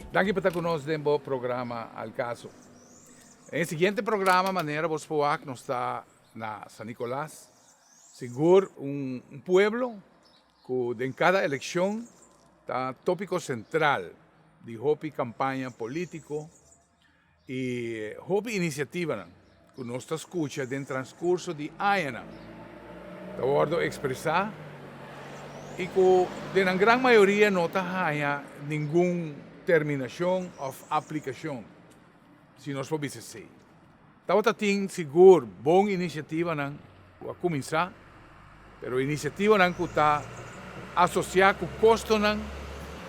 Danki pa ta ku nos den bo programa Al Caso. Den e siguiente programa manera bo por wak nos ta na San Nicolas, sigur un pueblo ku den kada elekshon ta topiko sentral di hopi kampaña politiko i hopi inisiativanan ku nos ta skucha den transkurso di añanan ta wòrdu ekspresá i ku den nan gran mayoria no ta haña ningun terminashon òf aplikashon, si nos por bisa esei. Tabata tin sigur bon inisiativanan ku a kuminsá, pero inisiativanan ku ta asosiá ku kostonan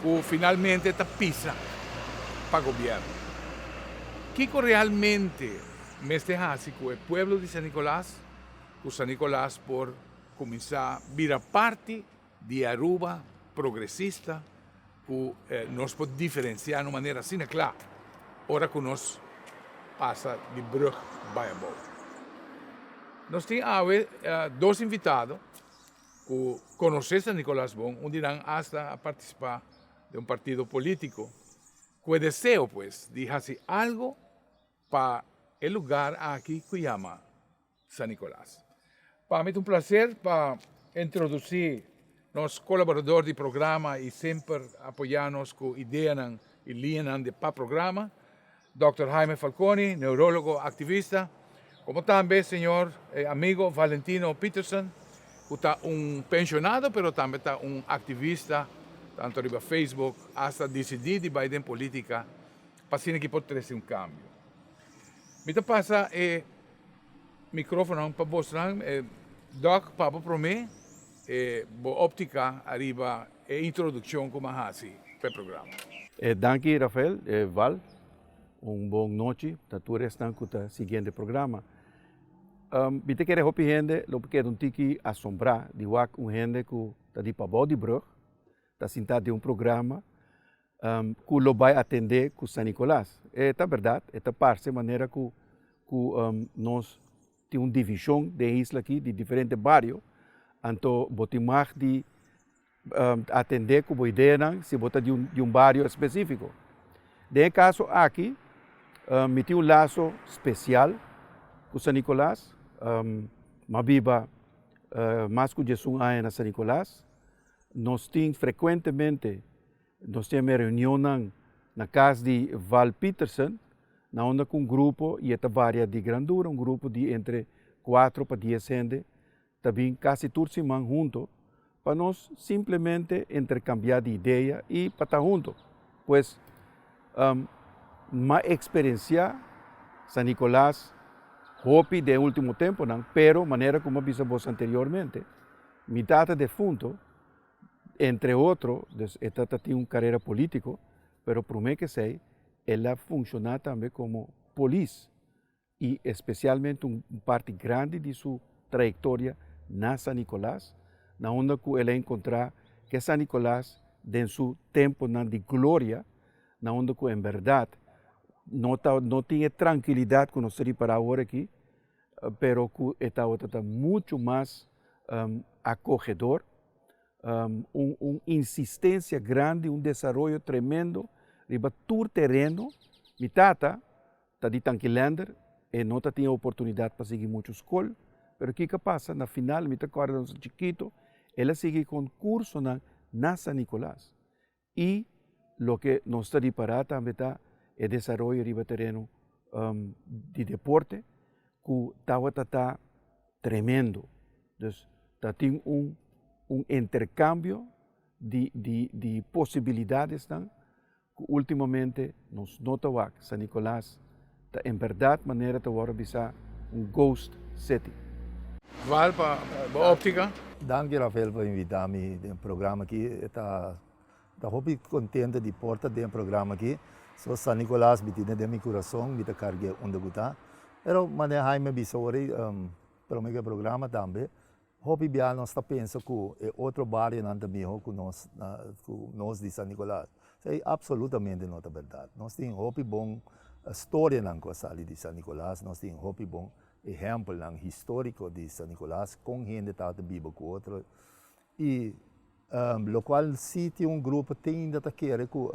ku finalmente ta pisa pa gobièrnu. Kiko realmente mester hasi ku e pueblo di San Nicolas ku San Nicolas por kuminsá bira parti di Aruba progresista ku nos por diferensiá na un manera asina kla ora ku nos pasa di brug bai abou. Nos tin awe dos invitado ku konosé San Nicolas bon, un di nan asta a partisipá den un partido polítiko ku e deseo pues di hasi algu pa e lugar aki ku yama San Nicolas. Pa mi ta un placer pa introduci nos colaborador di programa y semper apoya nos cu ideanan y liñanan di pa programa, Dòkter Jaime Falconi, neurologo activista, como tambe señor e amigo Valentino Peterson, cu ta un pensionado pero tambe ta un activista tanto riba Facebook hasta dicidi di bay den politica pa asina ki por trece un cambio. Mi ta pasa e microfononan pa bosnan. Doc, pa bo prome e bo optica ariba e introduccion cu mi a haci pa e programa. Danki Rafael, Val, un bon nochi na tur esnan cu ta siguiendo e programa. Mi ta kere hopi hende lo por keda un tiki asombrá di wak un hende cu ta di pabou di brug ta sinta den un programa ku lo bai atendé ku San Nicolas. E ta bèrdat, e ta parse manera ku ku nos tin un divishon den e isla aki di diferente bario, anto bo tin mag di atendé ku bo ideanan si bo ta di un di un bario espesífiko. Den e kaso aki mi tin un laso spesial ku San Nicolas, mi a biba mas ku diesun aña na San Nicolas, nos tin frekuentemente Nos tin e reunionnan na kas di Val Peterson, na unda ku un grupo, i e ta varia di grandura, un grupo di entre kuatro pa dies hende ta bin kasi tur siman hunto pa nos simplemente interkambiá di idea i pa ta hunto. Pues, m'a eksperensiá San Nicolas hopi den e último temponan, pero manera ku m'a bisa bos anteriormente, mi tata defunto Entre otro, dus e ta tin un carera politico, pero prome ke esey el a funciona tambe como polis y especialmente un parti grandi di su trayectoria na San Nicolas, na unda cu el a encontra ke San Nicolas den su temponan di gloria, na unda cu en berdad no ta no tin e trankilidad cu nos ta ripara awor aki, pero cu e tabata ta mucho mas acogedor, un un insistencia grandi, un desaroyo tremendo riba tur tereno. Mi tata ta di Tankilander, e no ta tin e oportunidad pa sigui mucho scol, pero kico a pasa? Na final, mi ta corda nos chikito, el a sigui con cursonan na San Nicolas. I loke nos ta ripará tambe ta e desaroyo riba tereno di deporte ku tabata ta tremendo. Dus ta tin un un interkambio di di di posibilidadesnan ku ultimamente nos no ta wak. San Nicolas ta en bèrdat manera ta wòrdu bisá un ghost city. Val pa bo optica. Danki Rafael pa invita mi den programa aki. E ta ta hopi contento di por ta den programa aki. So San Nicolas mi tine den mi curason, mi ta cargu'e unda cu ta. Pero manera Jaime a bisa ora prome cu e programa tambe, Hopi bia nos ta pensa ku e otro barionan ta miho ku nos ku nos di San Nicolas. Esei absolutamente no ta bèrdat. Nos tin hopi bon storianan ku a sali di San Nicolas, nos tin hopi bon ehèmpelnan históriko di San Nicolas, kon hende tabata biba ku otro. I lokual si tin un grupo te ainda ta kere ku.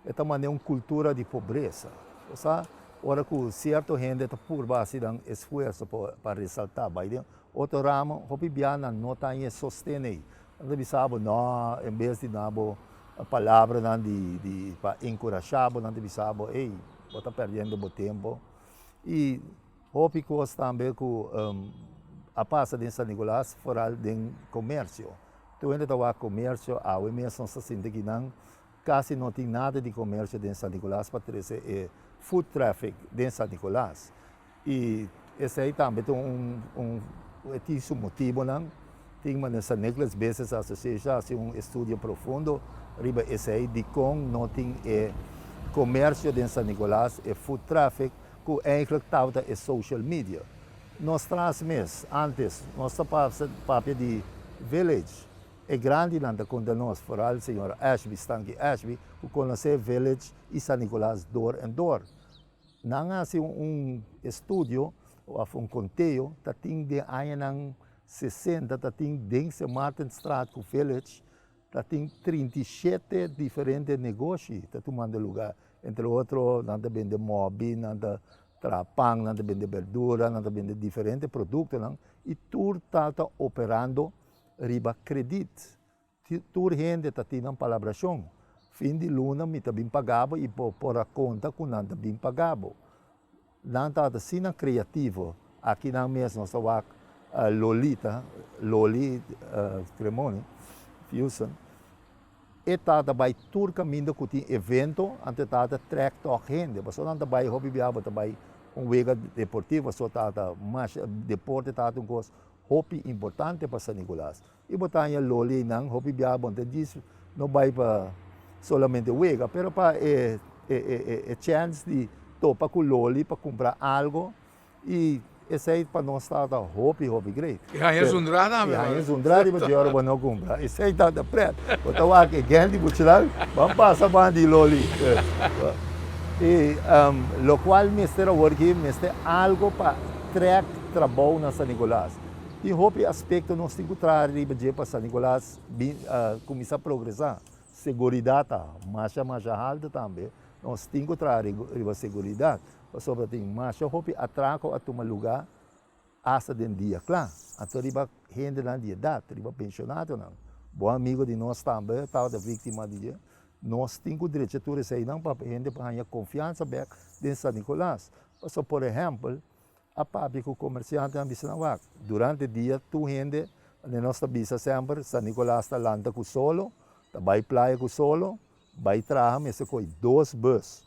E ta manera un kultura di pobresa. Bo sa, ora ku sierto hende ta purba hasi nan esfuerso pa resaltá bai den otro ramo, hopi bia nan no ta haña e sosten ei. Nan ta bisa bo, no, en bes di duna bo palabranan di di pa enkurashá bo, nan ta bisa bo, ey, bo ta pèrdiendo bo tempu. I hopi kos tambe ku a pasa den San Nicolas, foral den komersio. Tur hende ta wak komersio, awe mes nos ta sinti kinan Casi no tin nada di comercio den San Nicolas pa trece e foot traffic den San Nicolas. Y esey tambe ta un, un, e tin su motibonan. Tin manera San Nicolas Business Association a haci un estudio profundo riba esey, dicon no tin e comercio den San Nicolas, e foot traffic, cu eigenlijk tabata e social media. Nos tras mes, antes, nos ta papia di village. E grandinan ta konta nos, foral señor Ashby, Stanky Ashby, ku konosé Village i San Nicolas dor en dor. Nan a hasi un estudio òf un konteo ta tin den añanan sesenta ta tin den Sint Maartenstraat ku Village ta tin 37 diferente negoshi ta tumando lugá. Entre otro nan ta bende mòbi, nan ta traha pan, nan ta bende berdura, nan ta bende diferente produktonan i tur ta ta operando Riba kredit. Tur hende ta tin nan palabrashon. Fin di luna mi ta bin paga bo i bo por a konta ku nan ta bin paga bo. Nan tabata asina kreativo. Aki nan mes nos ta wak Lolita, Loli Cremoni, Fuson. E tata bai tur kaminda ku tin evento, anto e tata trèk tòg hende. Pasobra nan ta bai hopi biaha bo ta bai un wega deportivo, pasobra tata masha deporte tata un kos Hopi importante pa San Nicolas. I bo ta haña loli einan, hopi biaha bo no ta djis no bai pa solamente wega, pero pa e e chèns di topa ku loli pa kumpra algo i esei pa nos tabata hopi hopi great. I haña zundra tambe. I haña zundra riba dje ora bo no kumpra. Esei tabata pret. Bo ta wak e gen di buchinan, ban pasa ban di loli. I lokual mester awor ki mester algo pa trèk trabou na San Nicolas. Tin hopi aspekto nos tin ku traha riba dje pa San Nicolas bin kuminsá progresá. Seguridat ta masha masha haltu tambe. Nos tin ku traha riba seguridat pasobra tin masha hopi atrako a tuma lugá asta den dia kla. Anto riba hendenan di edat, riba pensionadonan. Bon amigo di nos tambe tabata víktima di dje. Nos tin ku drecha tur eseinan pa hende por haña konfiansa bèk den San Nicolas. Pasobra por ehèmpel, A papia ku komersiantenan bisa nan wak, durante dia tur hende manera nos ta bisa semper, San Nicolas ta lanta ku solo, ta bai playa ku solo, bai traha mester kohe dos bus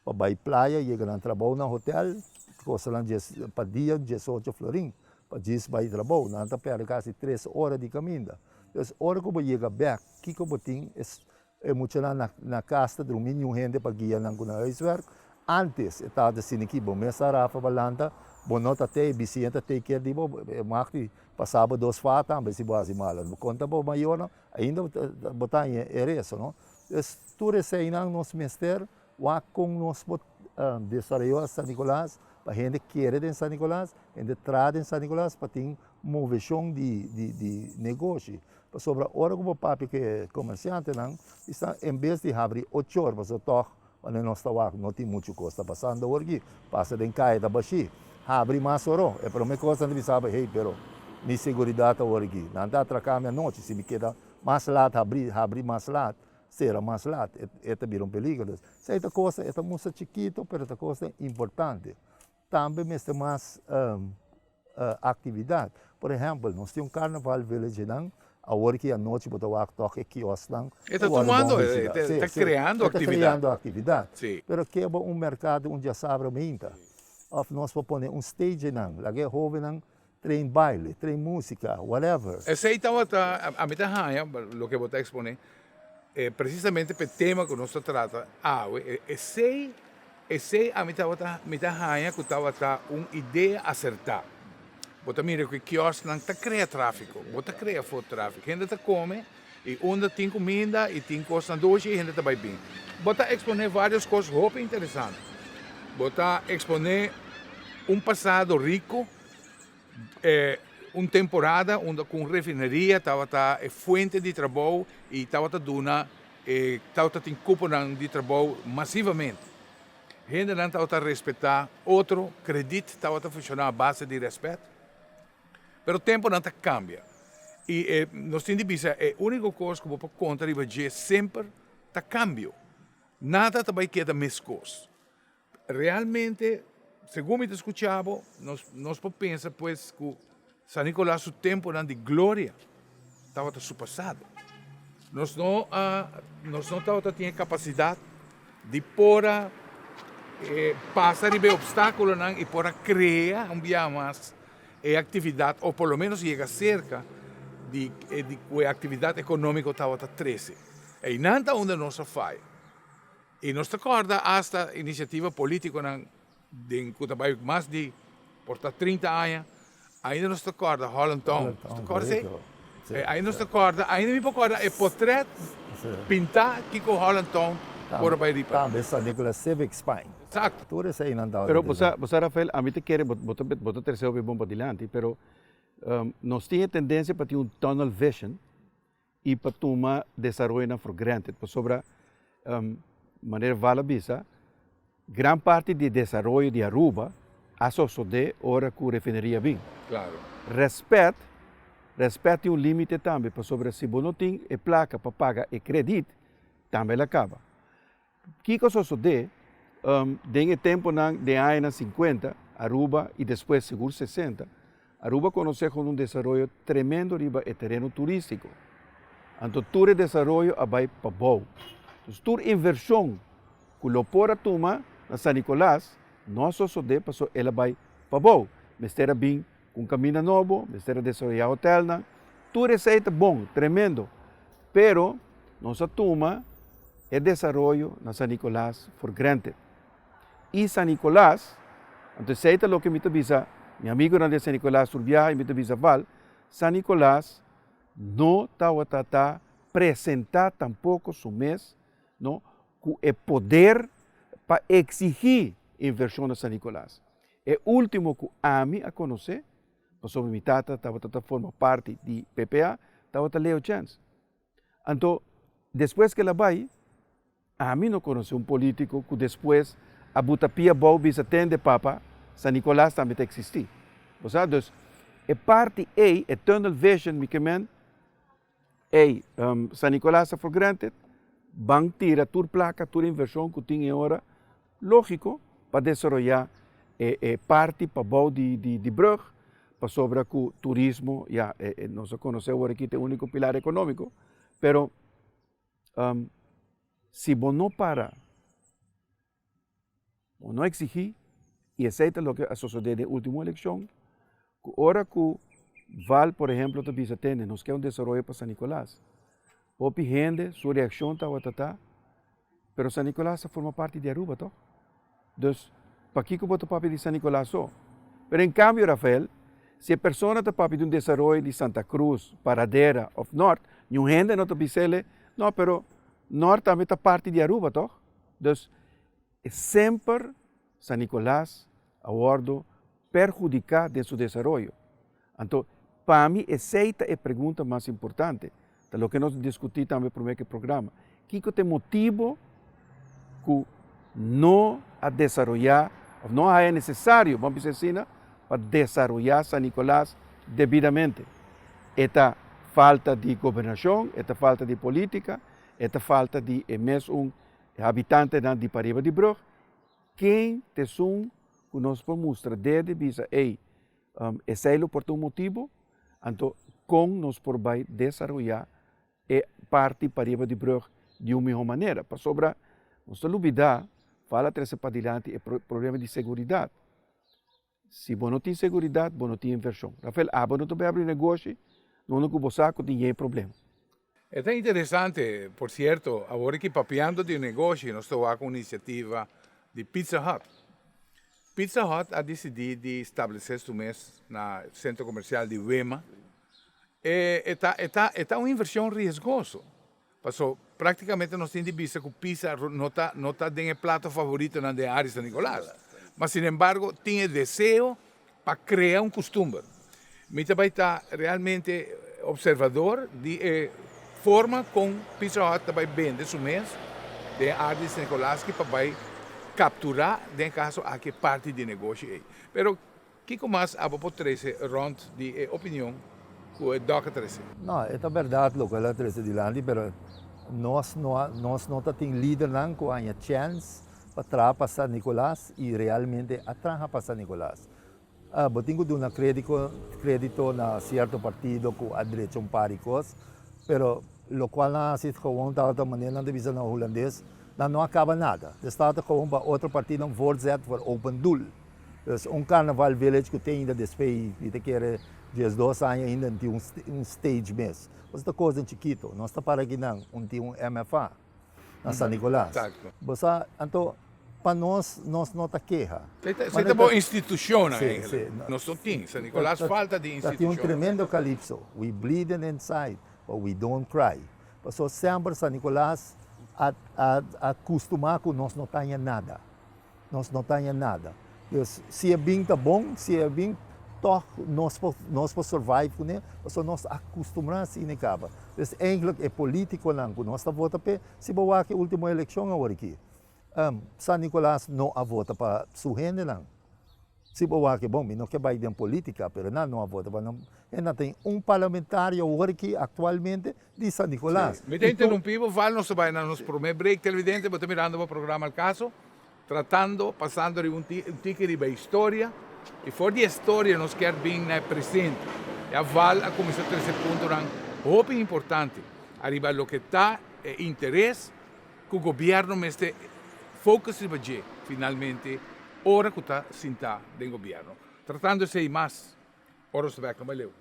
pa bai playa yega nan trabou na hotel, kosta nan dies pa dia diesocho florin pa djis bai trabou, nan ta perde kasi tres ora di kaminda. Entonces ora ku bo yega bek kiko bo tin es E muchanan na na kas ta drumi niun hende pa guia nan ku nan huiswerk. Antes e tabata asina ki bo mes ta rafa pa lanta, bo no ta tei, bisiña ta take care di bo, e mag di pasa bo dos fa tambe si bo hasi malo. Bo konta bo mayornan, ainda bo ta bo ta haña e reso, no. Dus tur eseinan nos mester wak kon nos por desaroyó San Nicolas pa hende kere den San Nicolas, hende traha den San Nicolas pa tin moveshon di di di negoshi. Pasobra ora ku bo papia ku e komersiantenan, i sta en bes di habri ocho or, pasobra tòg wanneer nos ta wak no tin muchu kos ta pasando awor aki, pasa den kaya ta bashí, habri mas oro. E promé kos nan ta bisa bo, hey, pero mi seguridat awor aki, nan ta atraká mi anochi, si mi keda mas lat habrí, habri mas lat, sera mas lat, e ta bira un peligro. Dus, esei ta kos, e ta mustra chikito, pero ta kosnan importante. Tambe mester mas actividad. Por ehempel, nos tin un Carnaval Village nan, awor ki anochi bo ta wak toch e kiosknan. E ta tumando, e ta creando actividad. E ta creando actividad. Pero keba un mercado un diasabra mainta. Of nos por pone un stage nan, laga e hobennan train baile, train musica, whatever. Esey tabata, ami ta haña, loke bo ta expone, precisamente p'e tema ku nos ta trata awe, esey, esey ami tabata, mi ta haña ku tabata un idea asertá. Bo ta mira ku e kiosknan ta krea tráfiko, bo ta krea foot traffic. Hende ta kome i unda tin kuminda i tin kosnan dushi hende ta bai bin. Bo ta eksponé vários kos hopi interesante. Bo ta eksponé un pasado riku. Un temporada unda cu un refineria tabata e fuente di trabou y tabata duna E tabata tin cuponan di trabou masivamente. Hendenan tabata respeta otro, credit tabata funciona a base di respet. Pero temponan ta cambia y e nos tin di bisa e unico cos cu bo por conta riba dje semper ta cambio. Nada ta bay keda mescos. Realmente, segun mi ta scucha bo, nos nos por pensa pues cu San Nicolas su temponan di gloria tabata su pasado. Nos no a nos no tabata tin e capacidad di por a pasa riba e obstaculonan y por a crea un biaha mas e actividad o por lo menos yega cerca di di cu e actividad economico tabata trece. Eynan ta unda nos a faya. Y nos ta corda hasta iniciativa politiconan den cu ta bay mas di por ta 30 aña, ainda nos ta corda Holland Town. Nos ta corda esey? Ainda nos ta corda, ainda mi por corda e potret pinta kico Holland Town por a bay riba. Tambe San Nicolas Civic Spine. Exacto. Tur eseynan tabata. Pero bo sa, bo sa Rafael, ami ta kere bo ta bo ta trece hopi bon padilanti, pero nos tin e tendencia pa tin un tunnel vision i pa tuma desaroyonan for granted pasobra manera Val a bisa gran parti di desaroyo di Aruba a sosode ora ku refineria bin. Claro. Respet, respet tin un limite tambe pasobra si bo no tin e plaka pa paga e kredit tambe el a kaba. Kiko a sosode den e temponan den añanan sinkuenta, Aruba i despues sigur sesenta, Aruba konosé kon un desaroyo tremendo riba e tereno turístiko. Anto tur e desaroyo a bai pabou. Dus tur invershon ku lo por a tuma na San Nicolas no a sosodé pasobra el a bai pabou. Mester a bin ku un kaminda nobo, mester a desaroyá hotelnan. Tur esei ta bon, tremendo. Pero nos a tuma e desaroyo na San Nicolas for granted. I San Nicolas, anto esei ta loke mi ta bisa mi amigonan den San Nicolas tur biaha i mi ta bisa Val, San Nicolas no tawata ta presenta tampoco su mes no cu e poder pa exigi inversion na San Nicolas. E ultimo cu ami a conoce pasobra mi tata tabata ta forma parti di PPA, tabata Leo Chance. Anto, despues ku el a bai, ami no konosé un polítiko ku despues a buta pia abou bisa tende papa, San Nicolas tambe ta eksistí. Bo sa? Dus, e parti ei, e tunnel vision mi ke men, Ey, San Nicolas ta for granted, ban tira tur placa, tur inversion cu tin e ora, logico, pa desaroya e e parti pabou di di di brug, pasobra cu turismo, ya, e nos a conoce awor aki ta e unico pilar economico, pero si bo no para, Bo no exigí, y esey ta loke a sosode den ultimo eleccion, cu ora cu Val por ehemplo ta bisa tende nos ke un desaroyo pa San Nicolas, hopi hende su reaccion tabata ta, pero San Nicolas ta forma parti di Aruba toch? Dus pakico bo ta papia di San Nicolas so? Pero en cambio Rafael, si e persona ta papia di un desaroyo di Santa Cruz, Paradera of Noord, niun hende no ta bisele, no pero Noord tambe ta parti di Aruba toch? Dus semper San Nicolas a wordo perhudica den su desaroyo. Anto pa mi esey ta e pregunta mas importante, ta loke nos discuti tambe prome cu e programa. Kico ta e motibo cu no a desaroya of no a haya necesario, ban bisa asina, pa desaroya San Nicolas debidamente? E ta falta di gobernacion, e ta falta di politica, e ta falta di e mes un E habitantenan di pariba di brug, ken ta esun ku nos por mustra dede bisa, ey, esei lo por ta un motibu? Anto kon nos por bai desaroyá e parti pariba di brug di un mihó manera? Pasobra nos ta lubidá, Fala trese padilanti e problema di seguridat. Si bo no tin seguridat, bo no tin invershon. Rafael, abo no ta bai abri negoshi unda ku bo sa ku tin yei problema. E ta interesante, por sierto, awor aki papiando di negoshi nos ta wak un inisiativa di Pizza Hut. Pizza Hut a disidí di stablesé su mes na sentro komersial di Wema. E ta e ta e ta un invershon riesgoso. Paso práktikamente nos tin di bisa ku pizza no ta no ta den e plato favoritonan den área San Nicolas. Ma sinembargo tin e deseo pa krea un kustumber. Mi ta bai ta realmente observador di e. forma kon Pizza Hut ta bai bende su mes den e área di San Nicolas ki pa bai kapturá den e kaso aki e parti di negoshi ei. Pero kiko mas abo por trese rònt di e opinion ku e dòk a trese? No, e ta bèrdat loke el a trese dilanti, pero nos no a nos no ta tin lidernan ku haña chèns pa traha pa San Nicolas i realmente a traha pa San Nicolas. Bo tin ku duna krediko kredito na sierto partido ku a drecha un par di kos, pero lokual nan a hasi gewoon tabata manera nan ta bisa na hulandes, nan no a kaba nada. Des tabata gewoon pa otro partido un voortzet voor open doel. Dus un Carnaval Village ku te ainda despues mi ta kere 12 aña ainda no tin un un stage mes. Bo ta kosnan chikito. Nos ta para akinan un tin un MFA. na San Nicolas. Bo sa, anto pa nos, nos no ta keha. Esei ta bo institucionnan eigenlijk. Nos no tin. San Nicolas falta di institucion. Ta tin un tremendo calypso. We bleeding inside, but we don't cry. Pasobra semper San Nicolas a a custuma cu nos no ta haña nada. Nos no ta haña nada. Dus si e bin ta bon, si e bin tòg nos por nos por survive kuné, pasobra nos a kustumbrá asina e kaba. Dus eigentlik e polítikonan ku nos ta vota p'e, si bo wak e último elekshon awor aki, San Nicolas no a vota pa su hendenan. Si bo wak e bon, mi no ke bai den polítika, pero nan no a vota pa nan. E nan tin un parlamentario awor aki aktualmente di San Nicolas. Sí. Mi ta interrumpí bo, Val, nos ta bai na nos promé break. Televidente, bo ta mirando bo programa Al Caso, tratando, pasando riba un tiki riba e historia, i for di e historia nos kier bin na e presente. Ya Val a kuminsá trese puntonan hopi importante ariba loke ta e interes ku gobièrnu mester focus riba dje finalmente ora ku ta sintá den gobièrnu. Tratando esei mas ora nos ta bèk no bai leu.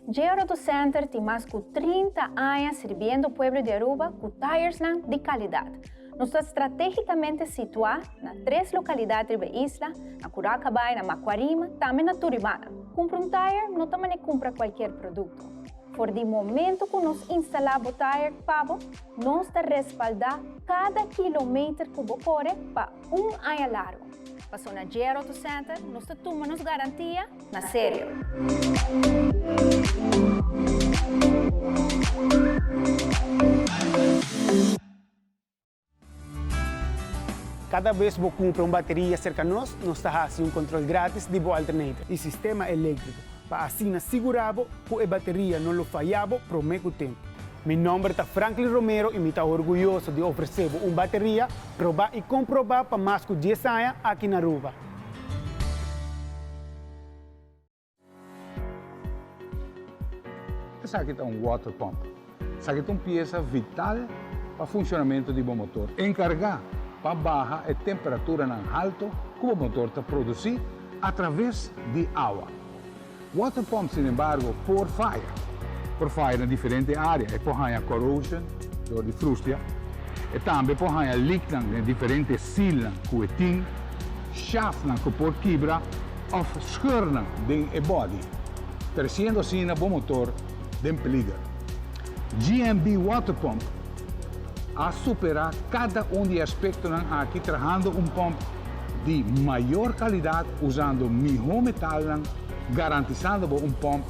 JR Auto Center tin mas cu 30 aña sirbiendo pueblo di Aruba cu tiresnan di calidad. Nos ta strategicamente situa na tres localidad riba e isla, na Curacabay, na Macuarima, tambe na Turibana. Cumpra un tire no ta mane cumpra cualkier producto. For di momento cu nos instala bo tire pa bo, nos ta respalda cada kilometer cu bo core pa un aña largo. Paso na JR Auto Center nos ta tuma nos garantia Na serio. Kada bes bo kumpra un bateria serka nos, nos ta hasi un kontrol gratis di bo alternator i sistema eléktriko pa asina sigurá bo ku e bateria no lo fayá bo promé ku tempu. Mi nòmber ta Franklin Romero i mi ta orguyoso di ofresé bo un bateria probá i komprobá pa mas ku dies aña aki na Aruba. Esaki ta un water pump. Esaki ta un piesa vital pa funcionamento di bo motor. Encarga pa baha e temperaturanan halto cu bo motor ta produci a traves di awa. Water pump sinembargo por faya. Por faya na diferente area. E por haña corrosion dor di frustia. E tambe por haña leaknan den diferente sealnan ku e tin, shaftnan ku por kibra òf scheurnan den e body, tresiendo asina bo motor den peliger. GMB Water Pump a superá kada un di e aspektonan aki trahando un pòmp di mayor kalidat usando mihó metalnan, garantisando bo un pòmp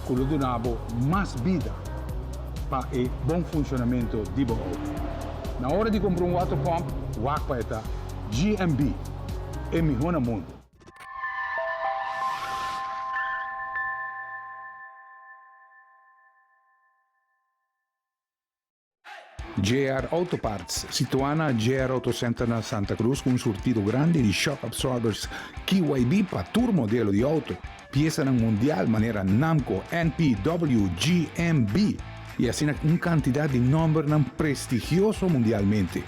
ku lo duna bo mas bida pa e bon funshonamentu di bo outo. Na ora di kumpra un water pòmp, wak pa e ta GMB, e mihó na mundu. JR Auto Parts, situá na JR Auto Center na Santa Cruz ku un surtido grandi di shock absorbers KYB pa tur modelo di auto, piesanan mundial manera Namco, NP, W, G, M, B i asina un kantidat di nòmbernan prestigioso mundialmente.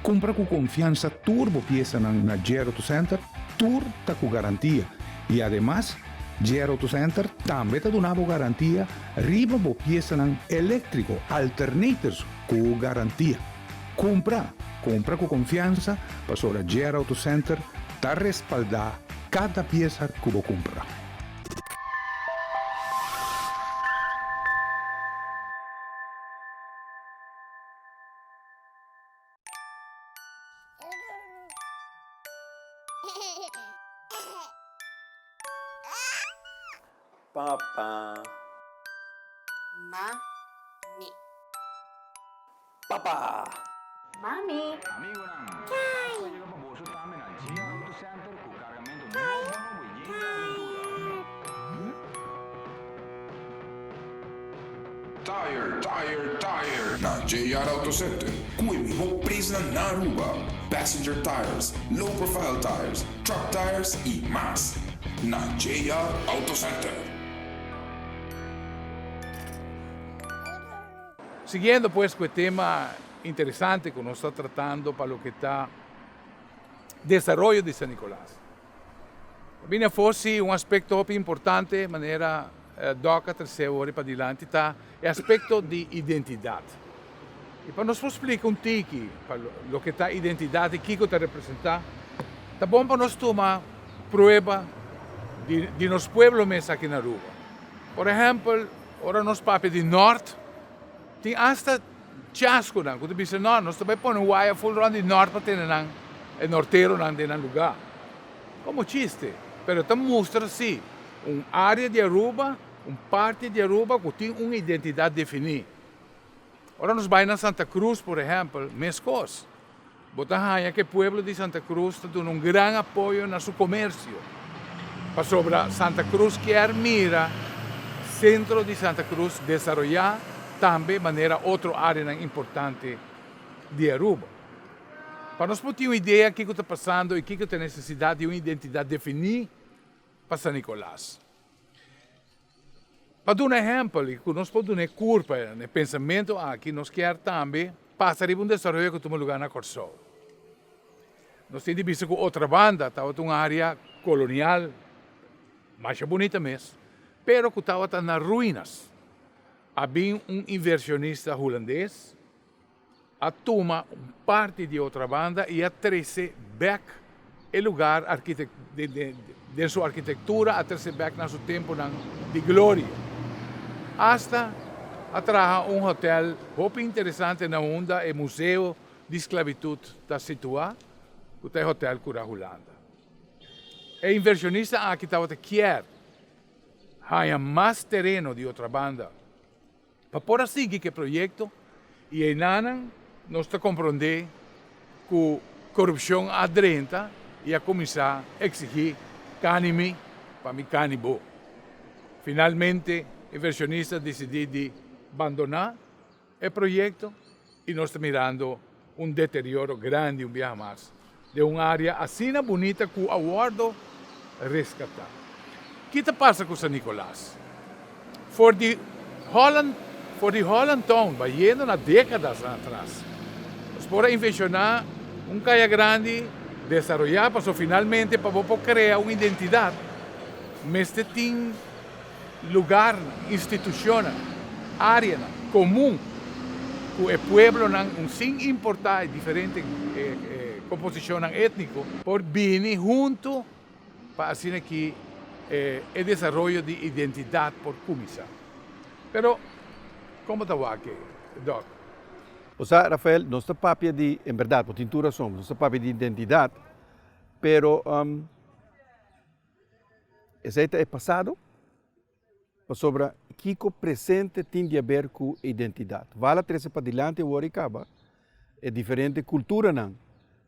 Kumpra ku konfiansa tur bo piesanan na JR Auto Center, tur ta ku garantia i ademas JR Auto Center tambe ta duna bo garantia Riba bo piesanan eléktriko, alternators ku garantia. Kumpra! Kumpra ku konfiansa pasobra JR Auto Center ta respaldá kada piesa ku bo kumpra. Papa. Mami. Papa! Mami! Tire, tire, tire na JR Auto Center cu e miho prijsnan na Aruba. Passenger tires, low profile tires, truck tires y mas. Na JR Auto Center. Siguiendo pues cu e tema interesante cu nos ta tratando pa loke ta desaroyo di San Nicolas. Ta bini afó si un aspecto hopi importante manera Doc a trece awor padilanti ta e aspecto di identidad. Y pa nos por splica un tiki pa loke ta identidad y kico ta representa, ta bon pa nos tuma prueba di nos pueblo mes aki na Aruba. Por ehempel, ora nos papia di Nort, tin asta chasconan cu ta bisa, no, nos ta bay pone un waya full rond di Nort pa tene nan, e norteronan den nan lugar. Como chiste, pero ta mustra si un area di Aruba, un parti di Aruba cu tin un identidad defini. Ora nos bay na Santa Cruz, por ehempel, mescos. Bo ta haña ku e pueblo di Santa Cruz ta duna un gran apoyo na su komersio, pasobra Santa Cruz kier mira sentro di Santa Cruz desaroyá tambe manera otro áreanan importante di Aruba. Pa nos por tin un idea kiko ta pasando i kiko ta e nesesidat di un identidat definí pa San Nicolas. Pa duna ehèmpel i ku nos por duna e kurpa na e pensamentu aki, nos kier tambe pasa riba un desaroyo ku tuma lugá na Kòrsou. Nos tin di bisa ku Otrabanda tabata un área kolonial masha bunita mes, pero ku tabata na ruinas. A bin un invershonista hulandes a tuma un parti di Otrabanda i a trese bek e lugar den su arkitektura, a trese bek na su tempunan di gloria. Asta a traha un hotel hopi interesante na unda e museo di sklabitut ta situá, ku ta e Hotel Cura Hulanda. E invershonista aki tabata kier haña mas tereno di Otrabanda. Pa por a sigui ku e proyekto i einanan nos ta komprondé ku korupshon a drenta i a kuminsá eksigí kani mi pa mi kani bo. Finalmente e vershonista disidí di bandoná e proyekto i nos ta mirando un deterioro grandi un biaha mas den un área asina bunita ku a wòrdu reskatá. Ki ta pasa ku San Nicolas? For di Holland, for di Holland Town bayendo na dékadasnan atras, nos por a invenshoná un kaya grandi desaroyá pasobra finalmente pa bo por krea un identidat mester tin lugarnan, institucionnan, areanan comun cu e pueblonan un sin importa e diferente composicionnan etnico por bini hunto pa asina ki e desaroyo di identidad por cuminsa. Pero como ta wak Doc? Osea, Rafael, nos ta papia di, en berdad, bo tin tur razon, nos ta papia di identidad, pero Esei ta e pasado, pasobra kiko presente tin di haber ku identidat. Val a trese padilanti awor i kaba e diferente kulturanan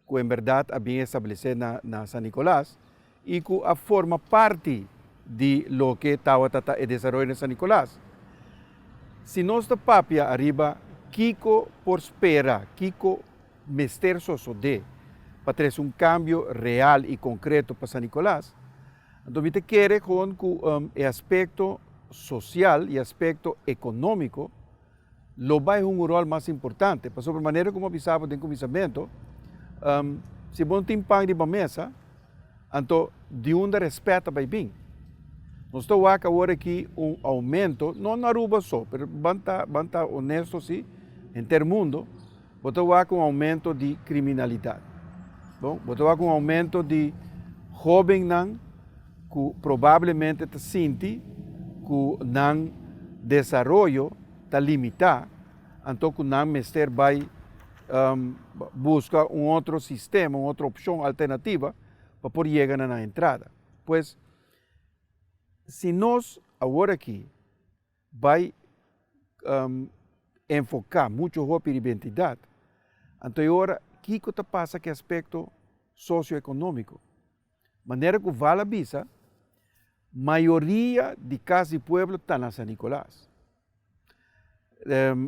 ku en bèrdat a bin establesé na na San Nicolas i ku a forma parti di loke tabata ta e desaroyo na San Nicolas. Si nos ta papia ariba kiko por spera, kiko mester sosodé pa trese un kambio real i konkreto pa San Nicolas, anto mi ta kere kon ku e aspekto sosial i aspekto ekonómiko lo bai hunga un ròl mas importante. Pasobra manera ku mi a bisa bo den kuminsamentu, si bo no tin pan riba mesa, anto di unda rèspèt ta bai bin? Nos ta wak awor aki un oumento, no na Aruba so, pero ban ta ban ta honesto si, henter mundo, Bo ta wak un aumento di kriminalidat. Bon, bo ta wak un aumento di hóbennan ku probablemente ta sinti ku nan desaroyo ta limitá, anto ku nan mester bai buska un otro sistema, un otro opshon alternativa pa por yega na nan entrada. Pues, si nos awor aki bai. enfoká muchu hopi riba entidat, anto e ora kiko ta pasa ku e aspekto sosioekonómiko? Manera ku Val a bisa, mayoria di kas di pueblo ta na San Nicolas.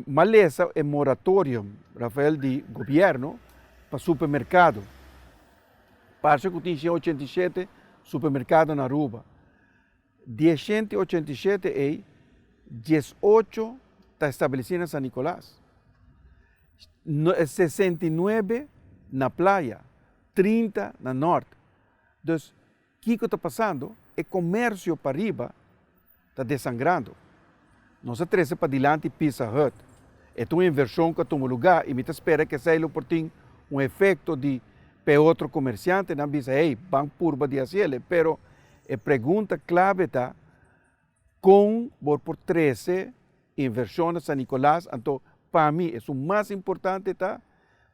Malesa e moratorium, Rafael, di gobierno pa supermercado. Parce cu tin 187 supermercado na Aruba. Di e 187 ey, 18 ta estableci na San Nicolas. 69 na Playa, 30 na Noord. Dus, kico ta pasando? E comercio pariba ta desangrando. Nos a trece padilanti Pizza Hut. E ta un inversion cu a tuma lugar y mi ta spera cu esey lo por tin un efecto di p'e otro comerciantenan bisa hey, ban purba di haciele. Pero e pregunta clave ta con bo por trece inversion na San Nicolas, anto pa mi esun mas importante ta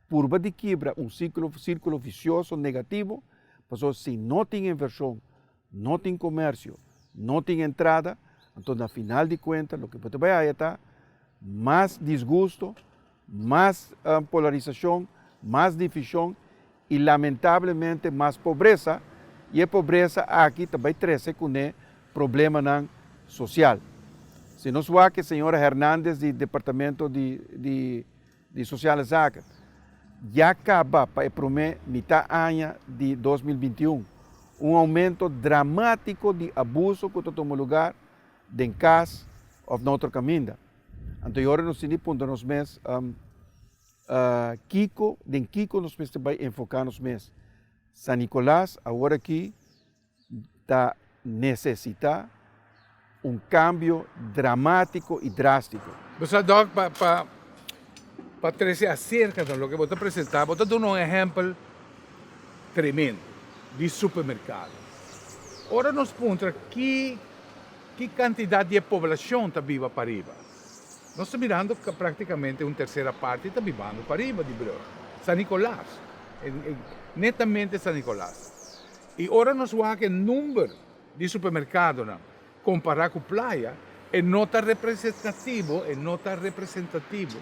purba di kibra un circulo vicioso negativo, pasobra si no tin inversion No tin comercio, no tin entrada, anto na final di cuenta loke bo ta bay haya ta mas disgusto, mas polarisacion, mas division y lamentablemente mas pobresa y e pobresa aki ta bay trece cune problemanan social. Si nos wak e señora Hernandez di Departamento di di Sociale Zaken ya caba pa e prome mitad aña di 2021 un aumento dramatico di abuso cu ta tuma lugar den cas of na otro caminda. Anto y ora nos tin di puntra nos mes kico, den kico nos mester bay enfoca nos mes. San Nicolas awor aki ta necesita un cambio dramatico y drastico. Bo sa Doc, pa pa pa trece acerca na loke bo ta presenta, bo ta duna un ehempel tremendo di supermercado. Ora nos puntra ki ki cantidad di e poblacion ta biba pariba, nos ta mirando practicamente un tercera parti ta bibando pariba di brug, San Nicolas, netamente San Nicolas. I ora nos wak e number di supermerkadonan kompará ku playa, e no ta representativo, e no ta representativo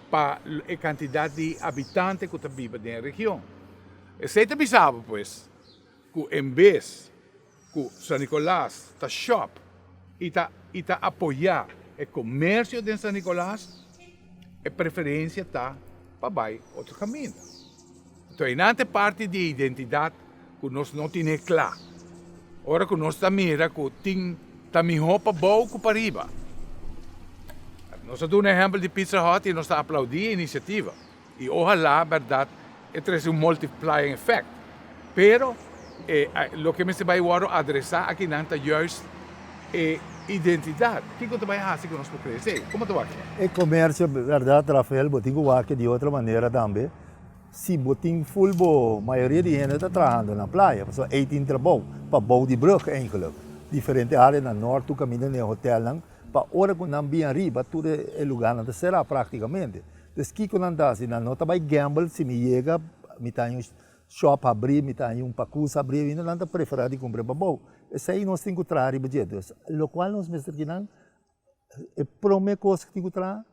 pa e kantidat di habitante ku ta biba den e region. Esei ta bisa bo pues ku en bes ku San Nicolas ta shop i ta i ta apoyá e komersio den San Nicolas, e preferensia ta pa bai otro kaminda. Anto einan ta e parti di identidat ku nos no tine kla. Ora ku nos ta mira ku tin ta mihó pa bou ku pa riba. Nos a duna ehèmpel di Pizza Hut i nos ta aplaudí e inisiativa. I ohalá bèrdat e trese un multiplying effect. Pero e loke mester bai wòrdu adresá akinan ta juist e identidat. Kiko ta bai hasi ku nos por krese? Komo ta wak? E komersio, bèrdat Rafael, bo tin ku wak di otro manera tambe. Si bo tin ful bo mayoria di hende ta trahando na playa pasobra ei tin trabou pa bou di brug eigenlijk. Diferente area na nort tur kaminda den e hotelnan pa ora ku nan bin ariba tur e lugarnan ta sera praktikamente. Pues kiko nan ta hasi? Nan no ta bai gamble si mi yega mi ta haña un shop habri mi ta haña un pakus habri nan ta prefera di kumpra pa bou. Esei nos tin ku traha riba dje. Dus lokual nos mester kinan e prome kos ku tin ku traha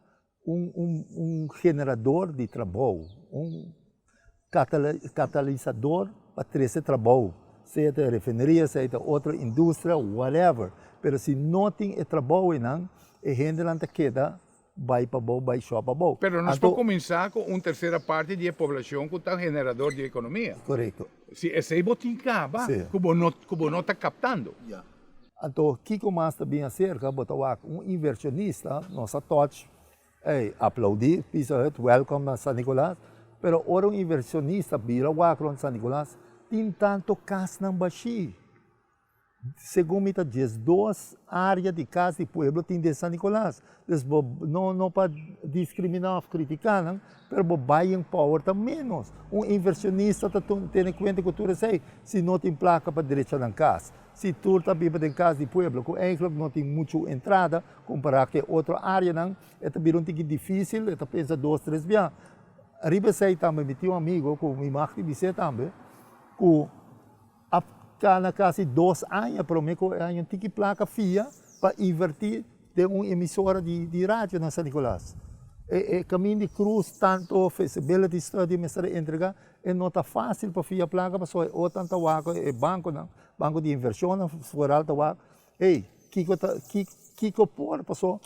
un un un generador di trabou, un catalisador pa trece trabou, sea ta refineria, sea ta otro industria, whatever, pero si no tin e trabou einan, e hendenan ta keda bai pabou, bai shop pabou. Pero nos por cuminsa cu un tercera parti di e poblacion cu ta generador di economia. Corecto. Si esey bo tin caba, cu bo no, cu bo no ta captando. Anto kiko mas ta bin aserka bo ta wak un inversionista nos a touch ey aplaudi Pizza Hut welcome na San Nicolas pero ora un inversionista bira wak rond San Nicolas tin tanto kasnan bashí segun mi ta 12 area di kas di pueblo tin den San Nicolas dus bo no no pa discrimina of critica nan pero bo buying power ta menos un inversionista ta tene kuenta ku tur esei si no tin plaka pa drecha nan kas. Si tur ta biba den kas di pueblo ku eigentlik no tin muchu entrada kompará ku e otro áreanan, e ta bira un tiki difísil, e ta pensa dos tres bia. Riba esei tambe mi tin un amigo ku mi mag di bis'é tambe ku a kana kasi dos aña promé ku e haña un tiki plaka fia pa invertí den un emisora di radio na San Nicolas. E kaminda di krus tantu feasibility study mester a entrega, e no ta fásil pa fia plaka pasobra e otronan ta wak, e bankonan, banko di invershonnan foral ta wak, ey, kiko ta, kiko por pasobra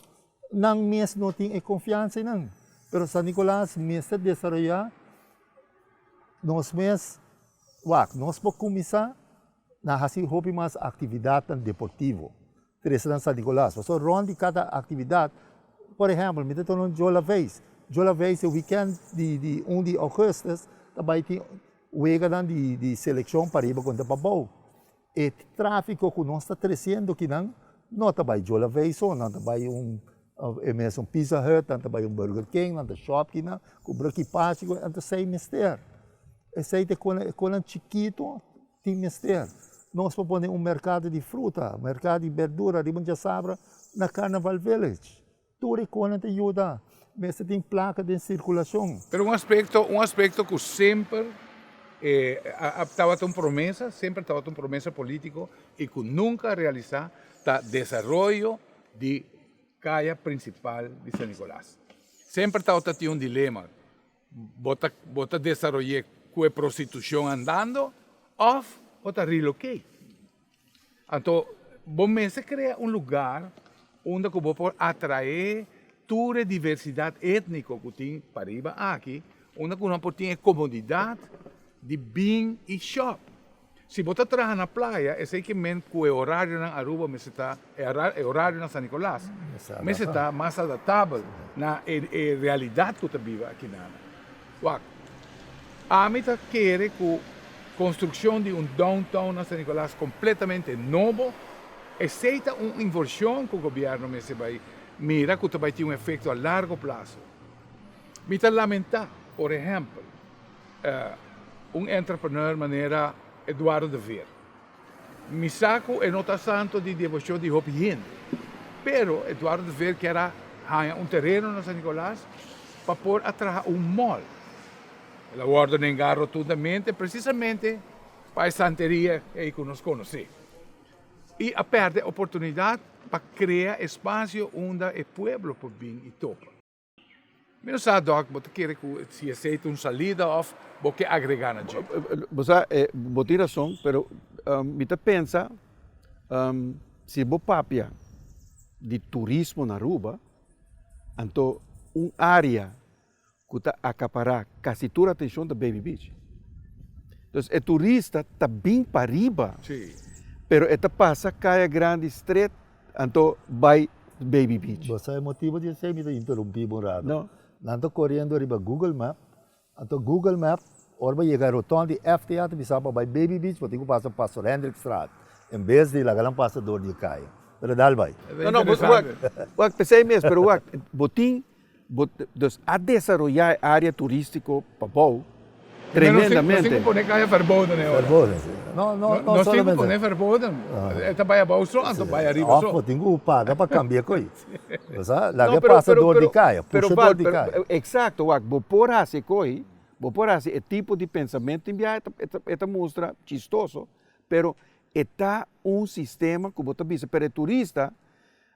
nan mes no tin e konfiansa einan. Pero San Nicolas mester desaroyá nos mes, wak, nos por kuminsá na hasi hopi mas aktividatnan deportivo. Trese nan San Nicolas. Pasobra rond di kada aktividat, por ehèmpel, mi ta tuma un Jola Veis. Jola Veis e wikènt di di un di ougùstus ta bai tin weganan di di selekshon pariba kontra pabou. E tráfiko ku nos ta tresiendo kinan no ta bai Jola Veis so, nan ta bai un e mesun Pizza Hut, nan ta bai un Burger King, nan ta shòp kinan, kumpra kipashi, nan ta esei mester. Esei ta e konan chikitu Tin mester. Nos por pone un merkado di fruta, merkado di berdura riba un djasabra na Carnaval Village. Tur e konan ta yuda. Mester tin plaka den sirkulashon. Pero un aspekto, un aspekto ku semper a tabata un promesa, semper tabata un promesa polítiko i ku nunka a realisá ta desaroyo di kaya prinsipal di San Nicolas. Semper tabata tin un dilema. Bo ta bo ta desaroy'é ku e prostitushon andando òf bo ta relocate? Anto bo mester krea un lugar unda ku bo por atraé tur e diversidat étniko ku tin pariba aki, unda ku nan por tin e komodidat di bin i shòp. Si bo ta traha na playa, esei ke men ku e orarionan Aruba mester ta, e orario na San Nicolas mester ta mas adaptabel na e realidat ku ta biba akinan. Wak, ami ta kere ku konstrukshon di un downtown na San Nicolas kompletamente nobo, esei ta un invershon ku gobièrnu mester bai mira ku ta bai tin un efekto a largo plaso. Mi ta lamentá, por ehèmpel, un entrepreneur manera Eduardo de Veer. Mi sa cu e no ta santo di devocion di hopi hende, pero Eduardo de Veer kier a haña un tereno na San Nicolas pa por a traha un mall. El a wordo nenga rotundamente precisamente pa e santeria ey cu nos conoce. Y a perde oportunidad pa crea espacio unda e pueblo por bin y topa. Mi no sa Doc, bo ta kere ku si esei ta un salida òf bo ke agregá na dje? Bo sa, bo tin rason, pero mi ta pensa si bo papia di turismo na Aruba, anto un área ku ta akapará kasi tur atenshon ta Baby Beach. Entonces e turista ta bin pariba, pero e ta pasa Kaya Grandi stret Anto bai Baby Beach. Bo sa e motibo di esei? Mi ta interumpi bo un rato. No. Nan ta koriendo riba Google Map, anto Google Map ora bo yega rotonde di FTA ta bisa bo bai Baby Beach bo tin ku pasa Pastor Hendrikstraat en bes di laga nan pasa dor di e kaya. Pero dal bai. No, no, wak, wak, p'esei mes, pero wak, bo tin Bo dus a desaroyá e área turístiko pabou tremendamente. Nos tin ku pone kaya verboden e ora. Verboden, si. No, no, no Nos tin ku solamente. pone verboden. E ta bai abou so, anto bai ariba so. Òf bo tin ku paga pa kambia koi. Bo sa, No, laga e pero, pasa pero, dor di pero, kaya, pero pusha Val, dor di pero, kaya. eksakto, wak, bo por hasi e koi, bo por hasi e tipo di pensamentu tin biaha e ta, e ta, e ta mustra chistoso, pero e ta un sistema ku bo ta bisa, pero e turista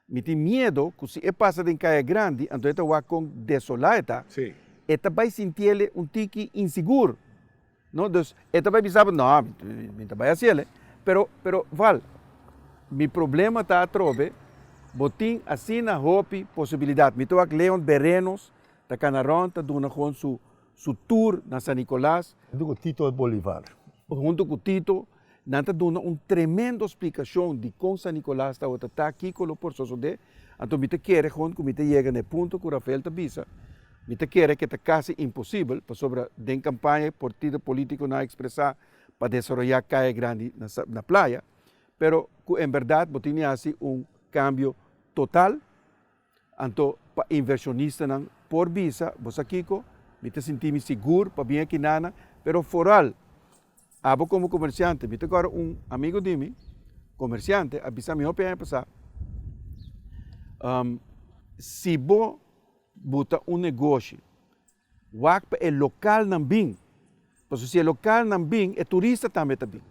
Mi tin miedo ku si e pasa den kaya grandi anto e ta wak kon desolá e ta, e ta bai sintiele un tiki insigur, no? Dus e ta bai bisa bo, no, mi ta bai hasiele. Pero, pero Val, mi problema ta atrobe, bo tin asina hopi posibilidat. Mi ta wak Leon Berenos ta kana rònt ta duna kon su su tour na San Nicolas. Huntu ku Tito Bolivar. Huntu ku Tito, nan ta duna un tremendo splikashon di kon San Nicolas tabata ta, kiko lo por sosodé. Anto mi ta kere gewoon ku mi ta yega na e punto ku Rafael ta bisa, mi ta kere ku e ta kasi imposibel, pasobra den kampaña e partido politikonan a ekspresá pa desaroyá kaya grandi na na playa, pero ku en bèrdat bo tin di hasi un kambio total. Anto pa inversionistanan por bisa, bo sa kiko, mi ta sinti mi sigur pa bin aki nana, pero foral abo komo komersiante, mi ta kòrda un amigo di mi, komersiante, a bisa mi hopi aña pasá, si bo buta un negoshi, wak pa e lokalnan bin, pasobra si e lokalnan bin, e turista tambe ta bin.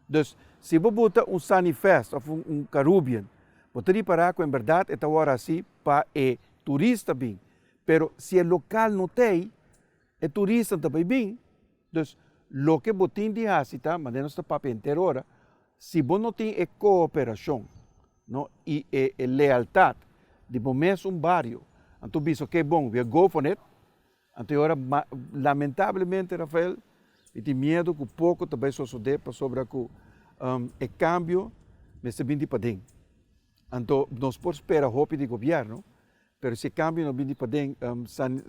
Dus, si bo buta un Sunny Fest of un Carubbian, bo ta ripará ku en bèrdat e ta wòrdu hasi pa e turista bin. Pero si e lokal no ta ei, e turista no ta bai bin. Dus, loke bo tin di hasi ta, manera nos ta papia henter ora, si bo no tin e kooperashon, no, i e e lealtat di bo mes un bario, anto bisa oke bon, we go for it, anto e ora lamentablemente Rafael, mi tin miedu ku poko ta bai sosodé pasobra ku e kambio mester bin di paden. Anto nos por spera hopi di gobièrnu, pero si e kambio no bin di paden, San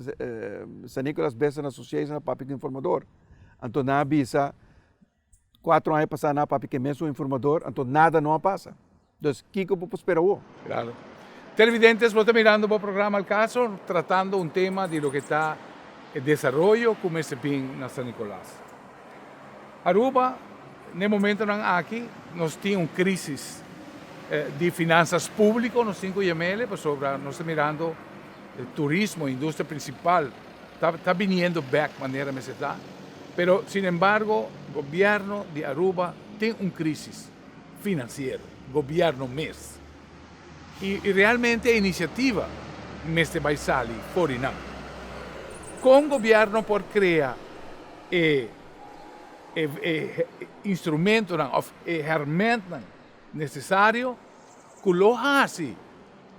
San Nicolas Business Association a papia ku informador, anto nan a bisa Cuatro aña pasá nan a papia ku e mesun informador, anto nada no a pasa. Dus kiko bo por spera awor? Claro. Televidentes, bo ta mirando bo programa Al Caso, tratando un tema di loke ta e desaroyo cu mester bin na San Nicolas. Aruba, n'e momentonan aki, nos tin un crisis di finanzas publico, nos tin cu yam'ele, pasobra nos ta mirando e turismo, e industria principal, Ta ta biniendo bek manera mester ta, pero sin embargo gobierno di Aruba tin un crisis financiero, gobierno mes. Y y realmente e iniciativa mester bay sali for di nan. Con gobierno por crea e e e instrumentonan of e hermentnan necesario cu lo haci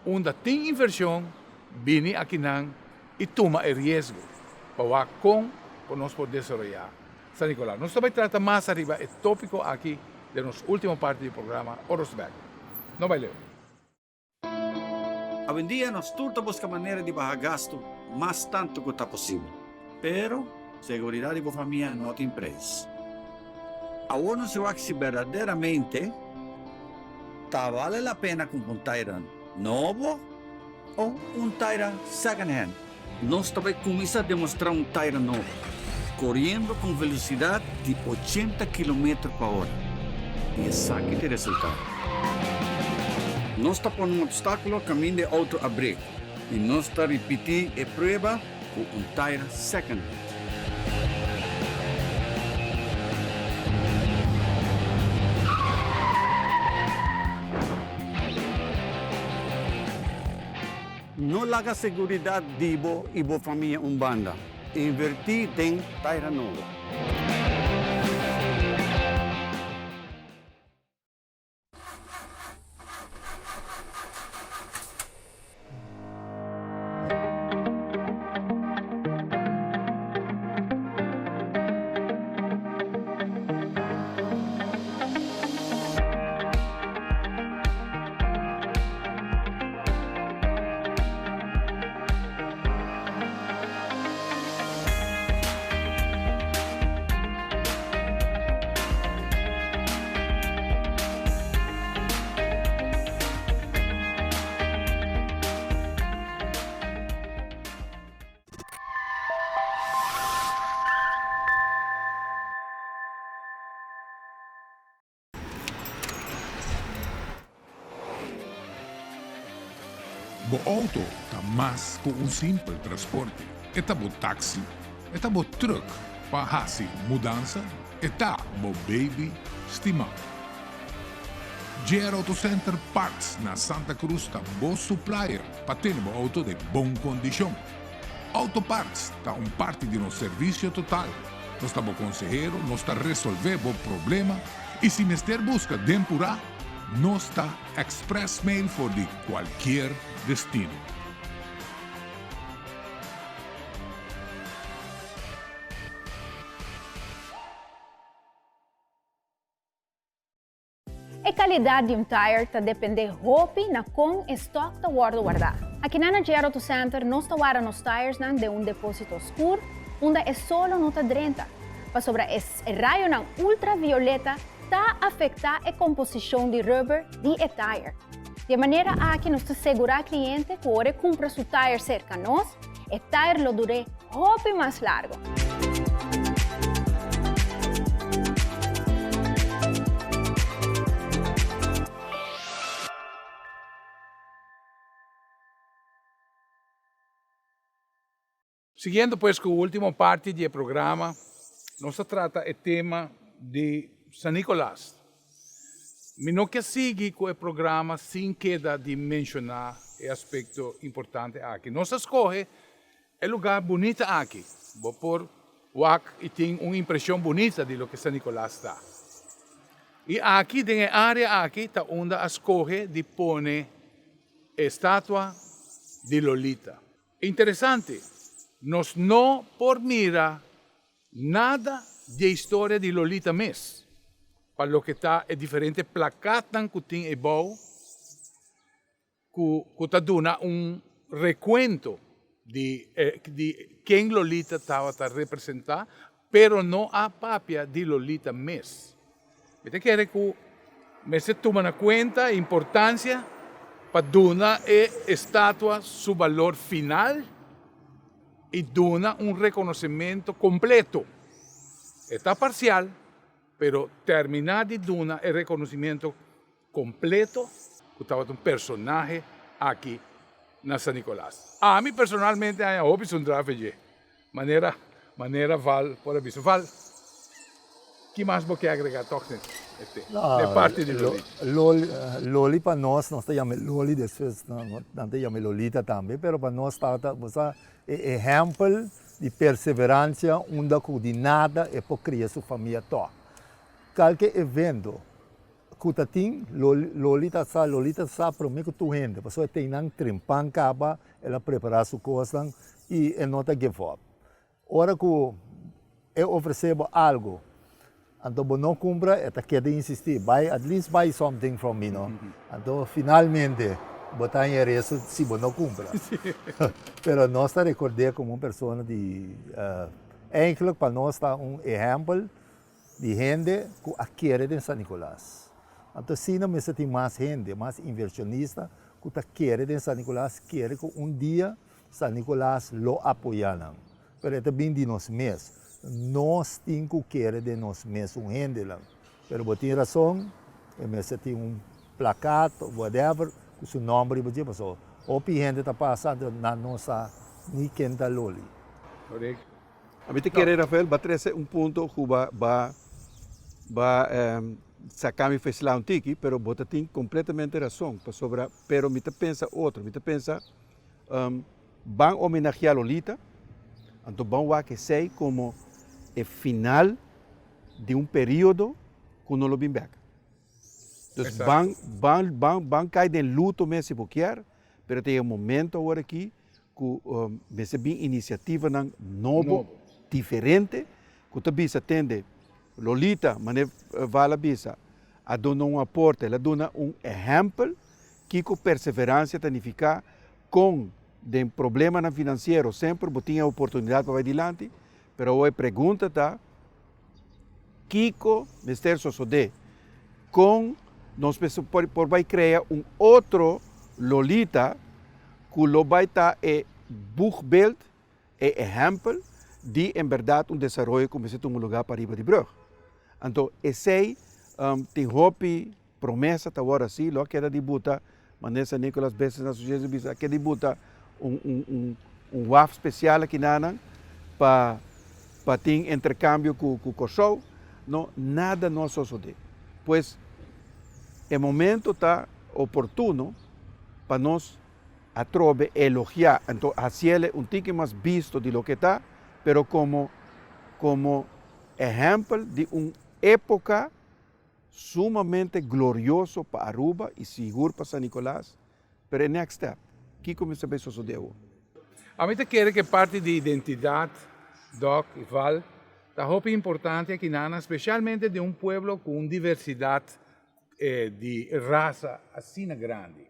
unda tin inversion bini akinan i tuma e riesgo pa wak kon ku nos por desaroyá San Nicolas. Nos ta bai trata mas ariba e tópiko aki den nos último parti di programa Oros Bèk. No bai leu. Awendia nos tur ta buska manera di baha gastu mas tantu ku ta posibel. Pero, seguridat di bo famia no tin preis. Awor nos wak si berdaderamente ta bale la pena kumpra un Tayran nobo o un taira second hand. Nos ta bai kuminsá demostrá un taira nobo, koriendo ku un velosidat di ochenta kilometer pa ora. I esaki ta e resultado. Nos ta pone un opstákulo kaminda e outo a brek i nos ta ripití e prueba ku un taira second hand. No laga seguridat di bo i bo famia un banda. Invertí den taira nobo. Bo auto ta mas ku un simpel transporte. E ta bo taxi, e ta bo truck pa hasi mudansa, e ta bo baby stimá. JR Auto Center Parts na Santa Cruz ta bo supplier pa tene bo auto den bon kondishon. Auto Parts ta un parti di nos servisio total. Nos ta bo konsehero, nos ta resolvé bo problema i si mester buska den purá, nos ta express mail for di kualkier destino. E calidad di un tire ta depende hopi na con e stock ta wordo warda. Akinan na JR Auto Center nos ta warda nos tiresnan den un deposito oscur unda e solo no ta drenta, pasobra e rayonan ultravioleta ta afecta e composicion di rubber di e tire. Di e manera aki nos ta segura cliente cu ora e cumpra su tire cerca nos, E tayer lo dur'é hopi mas largo. Siguiendo pues cu ultimo parti di e programa, nos ta trata e tema di San Nicolas. Mi no ke sigui ku e programa sin keda di menshoná e aspekto importante aki. Nos a skohe E lugar bunita aki, bo por wak y tin un impresion bunita di loke San Nicolas ta. Y aki den e area aki ta unda a scoge di pone e statua di Lolita. Interesante, nos no por mira nada di e historia di Lolita mes, pa loke ta e diferente plakatnan ku tin eibou ku ku ta duna un rekuento di di ken Lolita tabata representá, pero no a papia di Lolita mes. Mi ta kere ku mester tuma na kuenta e importansia pa duna e estatua su balor final i duna un rekonosementu kompleto. E ta parsial, pero terminá di duna e rekonosementu kompleto ku tabata un personahe aki na San Nicolas. Ami personalmente haña hopi sundraf e dje. Manera manera Val por a bisa. Val, ki mas bo ke agrega tòg den e parti di Loli? Loli, Loli pa nos, nos ta yama e Loli, despues nan ta yama e Lolita tambe, pero pa nos tabata, bo sa, e ehèmpel di perseveransia unda ku di nada e por kria su famia tòg. Kalke evento ku ta tin, Loli ta sa, Lolita ta sa promé ku tur hende, pasobra e ten nan trempan kaba, el a prepará su kosnan i e no ta give up. Ora ku e ofresé bo algu, anto bo no kumpra, e ta keda insistí, Buy, at least buy something from me, no? Anto finalmente bo ta haña resto si bo no kumpra. Pero nos ta rekord'é komo un persona di, eigenlijk pa nos ta un ehèmpel di hende ku a kere den San Nicolas. Anto asina mester tin mas hende, mas inversionista ku ta kere den San Nicolas, kere ku un dia San Nicolas lo apoya nan. Pero e ta bin di nos mes. Nos tin ku kere den nos mesun hendenan. Pero bo tin rason, e mester tin un plakat of whatever ku su nomber riba dje pasobra hopi hende ta pasa anto nan no sa ni ken ta Loli. Correcto. Ami ta kere Rafael ba trese un punto ku ba ba ba saka mi fesla un tiki pero bo ta tin completamente rason pasobra pero mi ta pensa otro mi ta pensa ban homenagea Lolita anto ban wak esei komo e final di un periodo ku no lo bin bek dus ban ban ban ban kai den luto mes si bo kier pero ta yega momento awor aki ku mester bin inisiativanan nobo, diferente, ku ta bisa tende Lolita, manera Val a bisa, a duna un aporte, el a duna un ehèmpel kiko perseveransia ta nifiká, kon den problemanan finansiero semper bo tin e oportunidat pa bai dilanti, pero awor e pregunta ta, kiko mester sosodé? Kon nos mester por bai krea un otro Lolita ku lo bai ta e boegbeeld, e ehèmpel di en bèrdat un desaroyo ku mester tuma lugá pariba di brùg? Anto esei tin hopi promesa ta wòrdu hasi, lo a keda di buta, manera San Nicolas Business Association bisa, a keda di buta un un waf spesial akinanan pa pa tin interkambio ku ku Kòrsou, no nada no a sosodé. Pues e momento ta oportuno pa nos atrobe elogiá, anto hasiele un tiki mas bisto di loke ta, pero komo komo ehèmpel di un époka sumamente glorioso pa Aruba i sigur pa San Nicolas, pero e next step, kiko mester bay sosode awor? Ami ta kere ku e parti di identidat, Doc i Val, ta hopi importante akinan, spesialmente den un pueblo ku un diversidat di rasa asina grandi.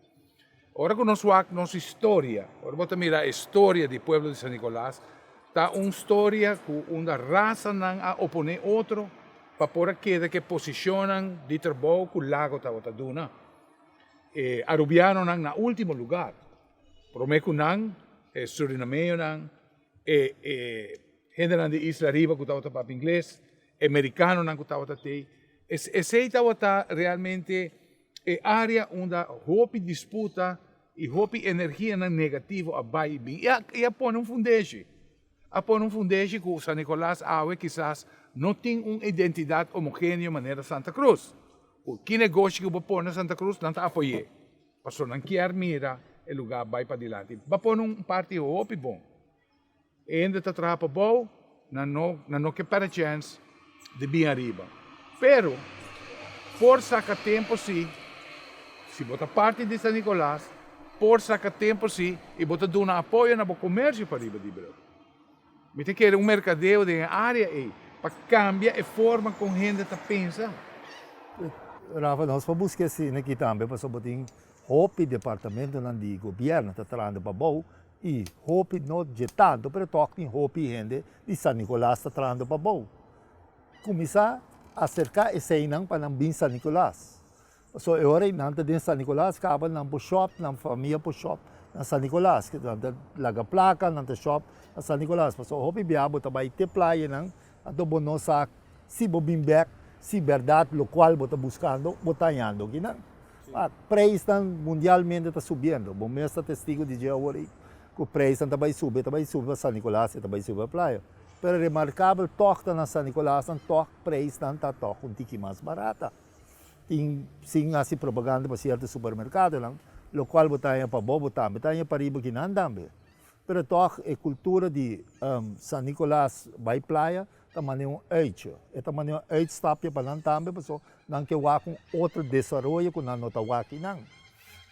Ora ku nos wak nos historia, ora bo ta mira e storia di pueblo di San Nicolas, ta un storia ku unda rasanan a oponé otro pa por a keda ku e posishonnan di trabou ku Lago tabata duna. E arubianonan na último lugar, promé ku nan e surinameñonan, e e hendenan di Isla Riba ku tabata papia ingles, e merikanonan ku tabata tei. Esei tabata realmente E área unda hopi disputa i hopi energianan negativo a bai i bin. I a pone un fundeshi. A pone un fundeshi ku San Nicolas awe kisas no tin un identidat homogeneo manera Santa Cruz. Ku ki negoshi ku bo pone na Santa Cruz nan ta apoy'é. Pasobra nan kier mira e lugá bai padilanti. Bo a pone un parti hopi bon. Hende ta traha pabou, nan no nan no ke pèrdè chèns di bin ariba. Pero por saka tempu si, si bo ta parti di San Nicolas, por saka tempu si i bo ta duna apoyo na bo komersio pariba di brug. Mi ta kere un merkadeo den e área ei pa kambia e forma kon hende ta pensa. Rafa, nos por buska esei aki tambe pasobra bo tin hopi departamentonan di gobièrnu ta trahando pabou i hopi no dje tantu pero tòg tin hopi hende di San Nicolas ta trahando pabou. Kuminsá aserká eseinan pa nan bin San Nicolas. Pasobra e ora ei nan ta den San Nicolas kaba nan por shop, nan famia por shop na San Nicolas. Nan ta laga plaka, nan ta shop na San Nicolas. Pasobra hopi bia bo ta bai te playanan, anto bo no sa si bo bin bek, si bèrdat lokual bo ta buskando, bo ta hañando kinan. Ma preisnan mundialmente ta subiendo. Bo mes ta testigo di dje awor ei ku preisnan ta bai subi, e ta bai subi pa San Nicolas, e ta bai subi pa playa. Pero remarkabel tòg ta na San Nicolasnan tòg preisnan ta tòg un tiki mas barata. Tin sin hasi propaganda pa sierto supermerkadonan, lokual bo ta haña pa bo, bo tambe ta haña pa riba kinan tambe. Pero tòg e kultura di San Nicolas bai playa ta manera un uitje. E ta manera un uitstapje pa nan tambe pasobra nan ke wak un otro desaroyo ku nan no ta wak kinan.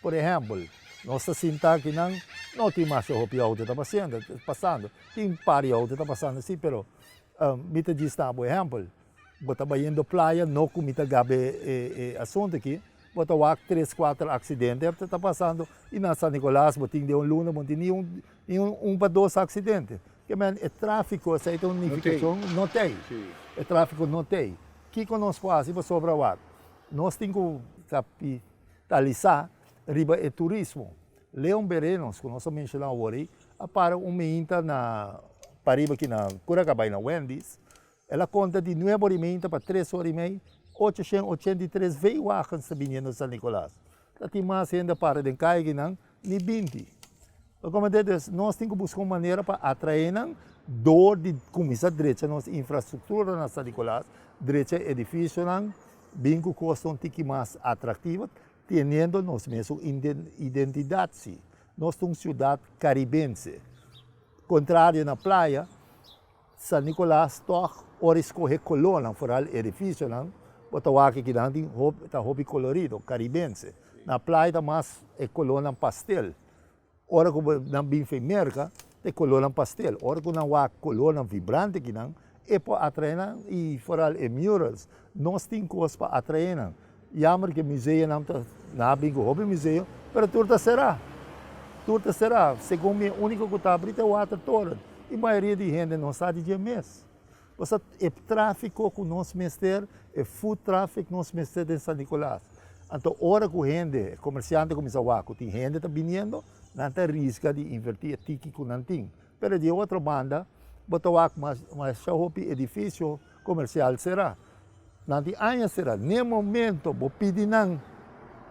Por ehèmpel, nos ta sinta kinan, no tin masha hopi outo ta pasando. Tin un par di outo ta pasando si, pero mi ta djis na bo ehèmpel. Bo ta bayendo playa, no ku mi ta gabe e asuntu aki, bo ta wak tres kuater aksidente ta pasando i na San Nicolas bo tin den un luna bo no tin ni un ni un pa dos aksidente. Ke men e trafiko esei ta un nifikashon no tei. E trafiko no tei. Kiko nos por hasi pasobra wak? Nos tin ku kapitalisá riba e turismo. Leon Berenos ku nos a menshoná awor ei a para un meinta na pariba aki na Curacabay na Wendy's. El a konta di nuebe ora i meinta pa tres ora i mei, 883 veewagens ta biniendo San Nicolas. Ta tin mas hende a para den kaya ki nan, ni 20. Lo komente dus, nos tin ku buska un manera pa atraé nan dor di kuminsá drecha nos infrastruktura na San Nicolas, drecha e edifisionan, bin ku kosnan un tiki mas atraktivo, teniendo nos mesun identidat si. Nos ta un siudat karibense. Kontrario na playa, San Nicolas tog ora e scoge colornan, foral edificionan, bo ta wak aki nan tin hopi, ta hopi colorido, caribense. Na playa ta mas e colornan pastel. Ora cu bo nan bin fe Merca, ta e colornan pastel. Ora cu nan wak colornan vibrante akinan, e por atrae nan y foral e murals. Nos tin cos pa atrae nan. Jammer cu e museonan ta, nan a bin cu hopi museo, pero tur ta cera. Tur ta cera. Segun mi e unico cu ta abri ta e Watertoren. Y mayoria di hende no sa di dje mes. Pasobra e trafico cu nos mester, e foot traffic nos mester den San Nicolas. Anto ora cu hende, e comerciante cuminsa wak cu tin hende ta biniendo, nan ta risca di inverti e tiki cu nan tin. Pero di e otro banda, bo ta wak masha hopi edificio comercial cera. Nan tin aña cera. N'e momento bo pidi nan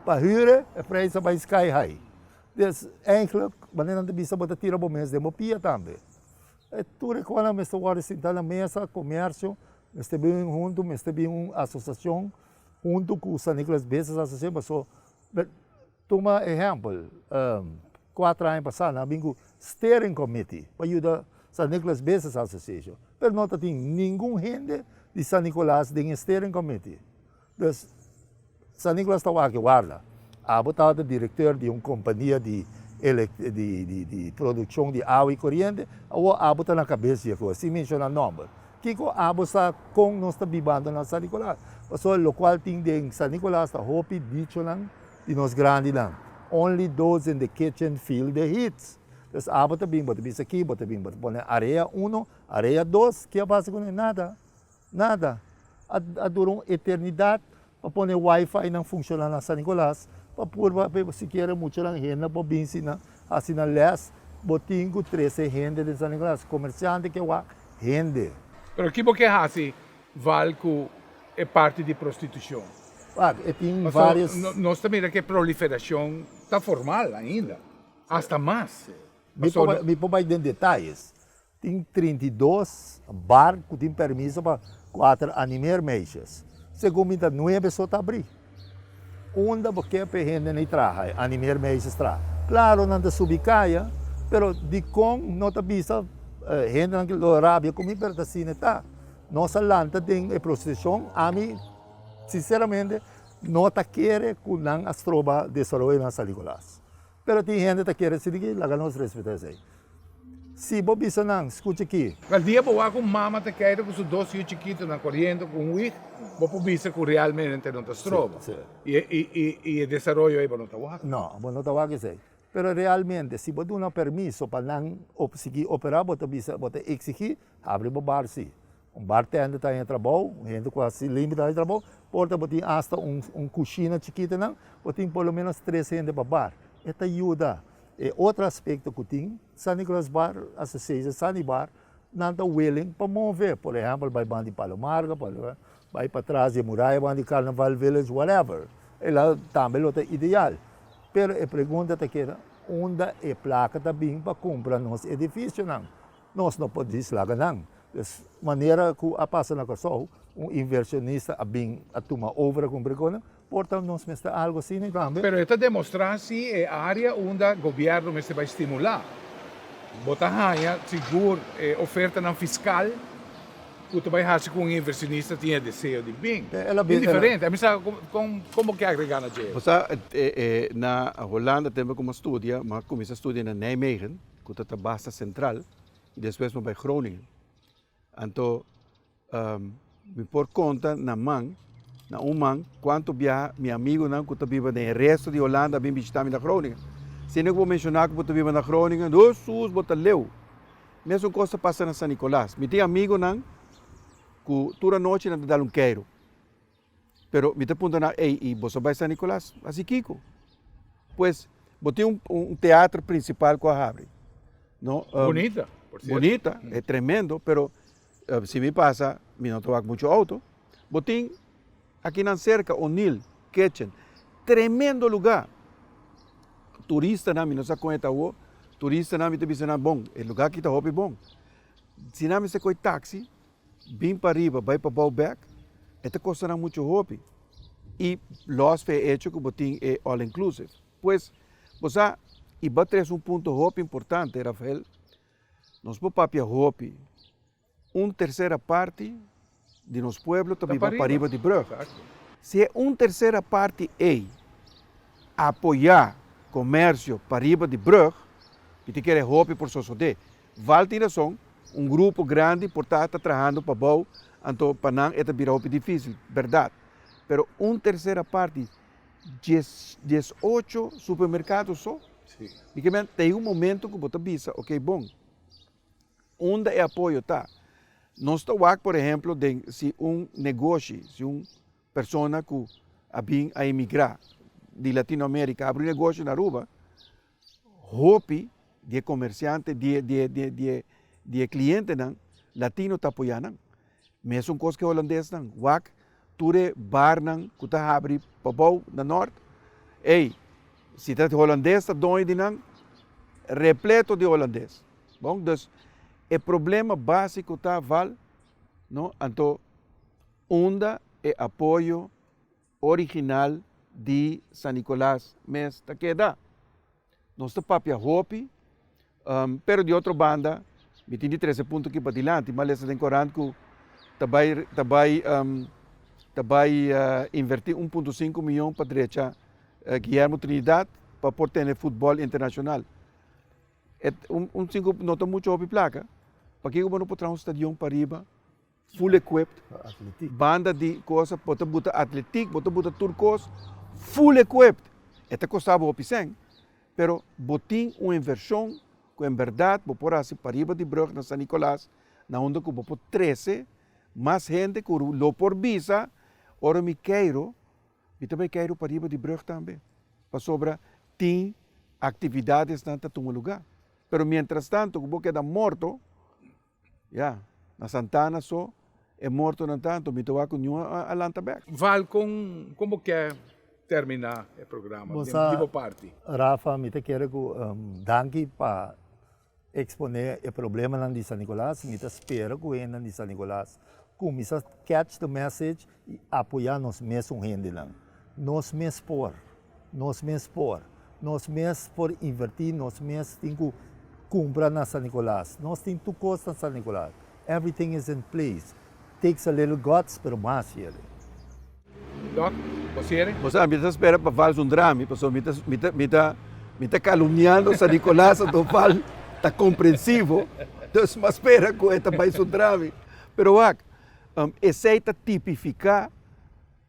pa hure, e prijs a bai sky high. Dus eigenlijk, wanneer nan ta bisa bo ta tira bo mes den bo pia tambe. E tur e konan mester wòrdu sinta na mesa, komersio mester bin huntu, mester bin un asosiashon huntu ku San Nicolas Business Association pasobra tuma ehèmpel, kuater aña pasá nan a bin ku steering committee pa yuda San Nicolas Business Association, pero no ta tin ningun hende di San Nicolas den e steering committee. Dus, San Nicolas ta wak warda. Abo tabata directeur di un compania di di di produccion di awa y coriente, awor abo ta na cabes di e cos, sin menciona nomber. Kico abo sa con nos ta bibando na San Nicolas? Pasobra locual tin den San Nicolas ta hopi dichonan di nos grandinan, Only those in the kitchen feel the heat. Dus abo ta bin, bo ta bisa aki, bo ta bin, bo ta pone area uno, area dos, ki a pasa cu nan? Nada. Nada. A a dura un eternidad pa pone wifi nan funciona na San Nicolas pa purba pa sikiera muchanan hende por bin si nan haci nan les bo tin cu trece hende den San Nicolas comerciante ke wak hende. Pero ki bo ke haci val cu e parti di prostitucion? Wak e tin varios. Pasobra nos ta mira cu e proliferacion ta formal ainda, hasta mas. Mi por bay den detayes. Tin 32 bar ku tin permiso pa kuater animeermeisjes. Segun mi ta nuebe so ta abrí. Unda bo ke pa e hende nei traha, e animeermeisjes traha? Klaro nan ta subi kaya, pero dikon no ta bisa Hendenan lo rabia ku mi pero ta asina e ta. Nos a lanta den e prostitushon, ami sinceramente no ta kere ku nan a stroba desaroyo na San Nicolas. Pero tin hende ta kere si di laga nos respeta esei. Si bo bisa nan, skucha aki. Kal dia bo wak un mama ta keira ku su dos yu chikitonan koriendo ku un wig, bo por bisa ku realmente no ta stroba. I e desaroyo ei bo no ta wak. No, bo no ta wak esei. Pero realmente si bo duna permiso pa nan sigui opera bo ta bisa, bo ta exigi, habri bo bar si. Un bartender ta haña trabou, un hende ku hasi limpi ta haña trabou, por ta bo tin asta un un kushina chikito nan, bo tin por lo menos tres hende pa bar. E ta yuda. E otro aspekto ku tin, San Nicolas Bar Association, Sani Bar, nan ta willing pa move, por ehèmpel bai banda di Palo Marga, bai patras di e muraya banda di Carnaval Village, whatever. E la tambe lo ta ideal. Pero e pregunta ta keda, unda e plaka ta bin pa kumpra nos edifisionan? Nos no por djis laga nan. Des manera ku a pasa na Kòrsou, un inversionista a bin a tuma over a kumpra konan, por ta nos mester algu asina tambe. Pero e ta demostrá si e área unda gobièrnu mester bai stimulá. Bo ta haña sigur e ofertanan fiskal ku ta bai hasi ku un inversionista tin e deseo di bin. E diferente. A mi sa kon bo ke agregá na dje. Bo sa, na Holanda tempu ku mi a studia, mi a kuminsá studia na Nijmegen. ku ta ta basta sentral i despues mi bai Groningen. Anto mi por konta na man, na un man, kuantu biaha mi amigunan ku ta biba den e resto di Holanda a bin bishita mi na Groningen. Siendo ku bo menshoná ku bo ta biba na Groningen, Hesus bo ta leu. Mesun kos ta pasa na San Nicolas. Mi tin amigunan ku tur anochi nan ta dal un keiru. Pero mi ta puntra nan, ey, y boso a bay San Nicolas? Haci kico? Pues, bo tin un, un teatro principal cu a habri, no? Bunita, por cierto. Bunita, e tremendo, pero si mi pasa, mi no ta wak mucho auto. Bo tin akinan cerca O'Neill Kitchen, tremendo lugar. Turistanan, mi no sa con e ta awo, turistanan mi ta bisa nan, bon, e lugar aki ta hopi bon. Si nan mester coge taxi, Bin pariba bai pabou bek e ta kosta nan muchu hopi i los pa e echo ku bo tin e all inclusive. Pues bo sa i bo a trese un punto hopi importante Rafael, nos por papia hopi, un tersera parti di nos pueblo ta biba pariba di brug. Si e un tersera parti ei apoya komersio pariba di brug mi ta kere hopi por sosode. Val tin rason, un grupo grandi por ta ta trahando pabou, anto pa nan e ta bira hopi dificil, berdad. Pero un tercera parti, dies, dies ocho supermercado so? Mi ke men, ta un momento ku bo ta bisa, ok bon, unda e apoyo ta? Nos ta wak por ehemplo den si un negoshi, si un persona ku a bin a emigra di Latinoamerica abri un negoshi na Aruba, Hopi di e komersiante, di e, di e, di e, di e, di e klientenan latino ta apoyá nan. Mesun kos ku e holandesnan. Wak tur e barnan ku ta habri pabou na nort. Ey, si ta holandes ta doño di nan, repleto di holandes. Bon, dus e problema básiko ta val, no? Anto unda e apoyo original di San Nicolas mes ta keda. Nos ta papia hopi, pero di otro banda mi tin di trese punto aki padilanti. Mi a lesa den korant ku ta bai ta bai ta bai inverti un punto sinku miyon pa drecha Guillermo Trinidad pa por tene futbol internashonal. E un sinku no ta mucho hopi plaka, pakiko bo no por traha un stadion pariba? Full equipped, banda di cosa, bo ta buta atletiek, bo ta buta tur cos, full equipped. E ta costa bo hopi cen, pero bo tin un inversion cu en berdad bo por haci pariba di brug na San Nicolas, na unda cu bo por trece mas hende cu lo por bisa, ora mi keiro, mi ta bay keiro pariba di brug tambe, pasobra tin actividadesnan ta tuma lugar. Pero mientras tanto cu bo keda morto, Ya, na Santana so e mortonan ta, anto mi ta wak ku niun a lanta bek. Val, kon kon bo ke terminá e programa Bo den sa, di bo parti? Rafa, mi ta kere ku danki pa eksponé e problemanan di San Nicolas. Mi ta spera ku hendenan di San Nicolas kuminsá catch the message i apoyá nos mesun hendenan. Nos mes por, nos mes por, nos mes por invertí, nos mes tin ku. Kumpra na San Nicolas. Nos tin tur kos na San Nicolas. Everything is in place. Takes a little guts, pero mas yele. Doc, bo siere? Bo sa, mi ta spera pa Val zundra mi, pasobra mi ta, mi ta, mi ta, mi ta calumniando San Nicolas, anto Val ta comprensivo, dus m'a spera cu e ta bay zundra mi. Pero wak, esey ta tipifica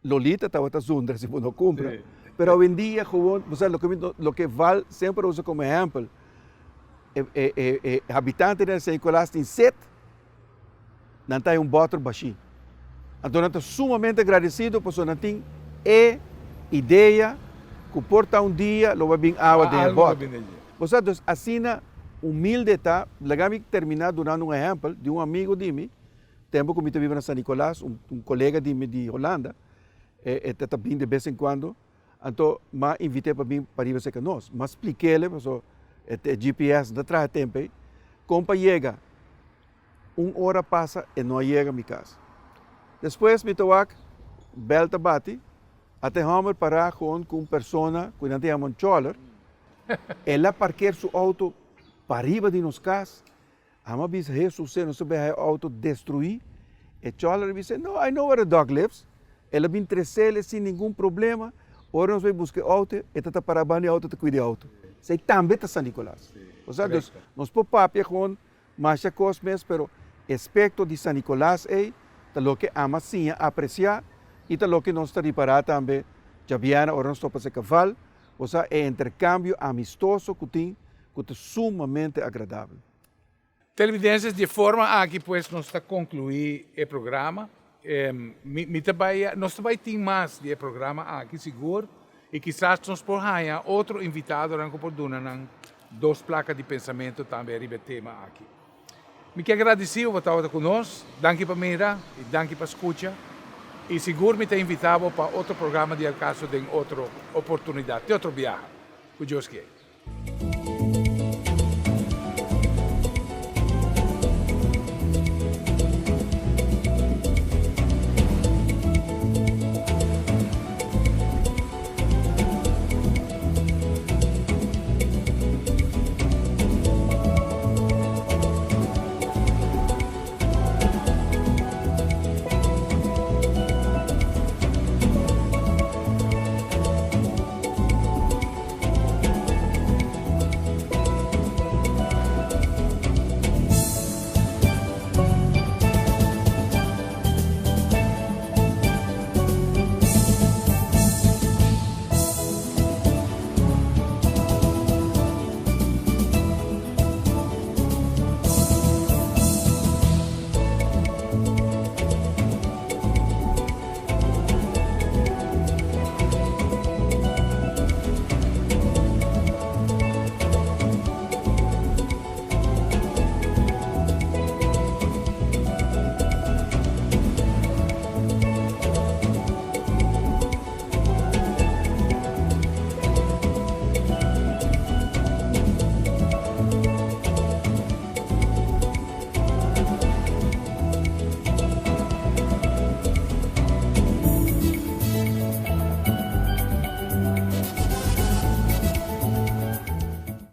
Lolita tabata zundra si bo no cumpra. Pero awendia gewoon, bo sa loke mi, loke Val semper a usa como ehempel, e e e e habitantenan di San Nicolas tin set, nan ta hay un boter bashí. Anto nan ta sumamente agradecido pasobra nan tin e idea cu por ta un dia lo bai bin awa den e boter. Bo sa, dus asina humilde ta. Laga mi termina dunando un ehempel di un amigo di mi. Tempo ku mi ta biba na San Nicolas, un un kolega di mi di Holanda, e e ta bin de bes en kuando, anto m'a invit'é pa bin pariba serka nos. M'a splik'é paso e e GPS no ta traha tempo ei, kon pa yega. Un ora pasa e no a yega mi kas. Despues mi ta wak bèl ta bati, ata e hòmber pará gewoon ku un persona ku nan ta yama un chòler, el a parker su outo pariba di nos kas. Amo a bisa Jesus se nos ta bay haya auto destrui, e choler a bisa no I know where the dog lives, el a bin tresele sin ningun problema, ora nos bay busca e auto e ta ta para banda e auto ta cuida e auto, esey tambe ta San Nicolas, osea dus nos por papia gewoon masha cos mes pero e aspecto di San Nicolas ey ta loke amo a siña aprecia y ta loke nos ta ripara tambe djabièrnè ora nos topa Secaval, osea e intercambio amistoso cu tin cu ta sumamente agradabel. Televidentes, di e forma aki pues nos ta conclui e programa. Mi, mi ta bay, nos ta bay tin mas di e programa aki sigur y kisas nos por haya otro invitadonan cu por duna nan dos placa di pensamento tambe riba e tema aki. Mi ke agradeci bo pa tabata cu nos, danki pa mira y danki pa scucha y sigur mi ta invita bo pa otro programa di Al Caso den otro oportunidad, te otro biaha, cu Dios kier.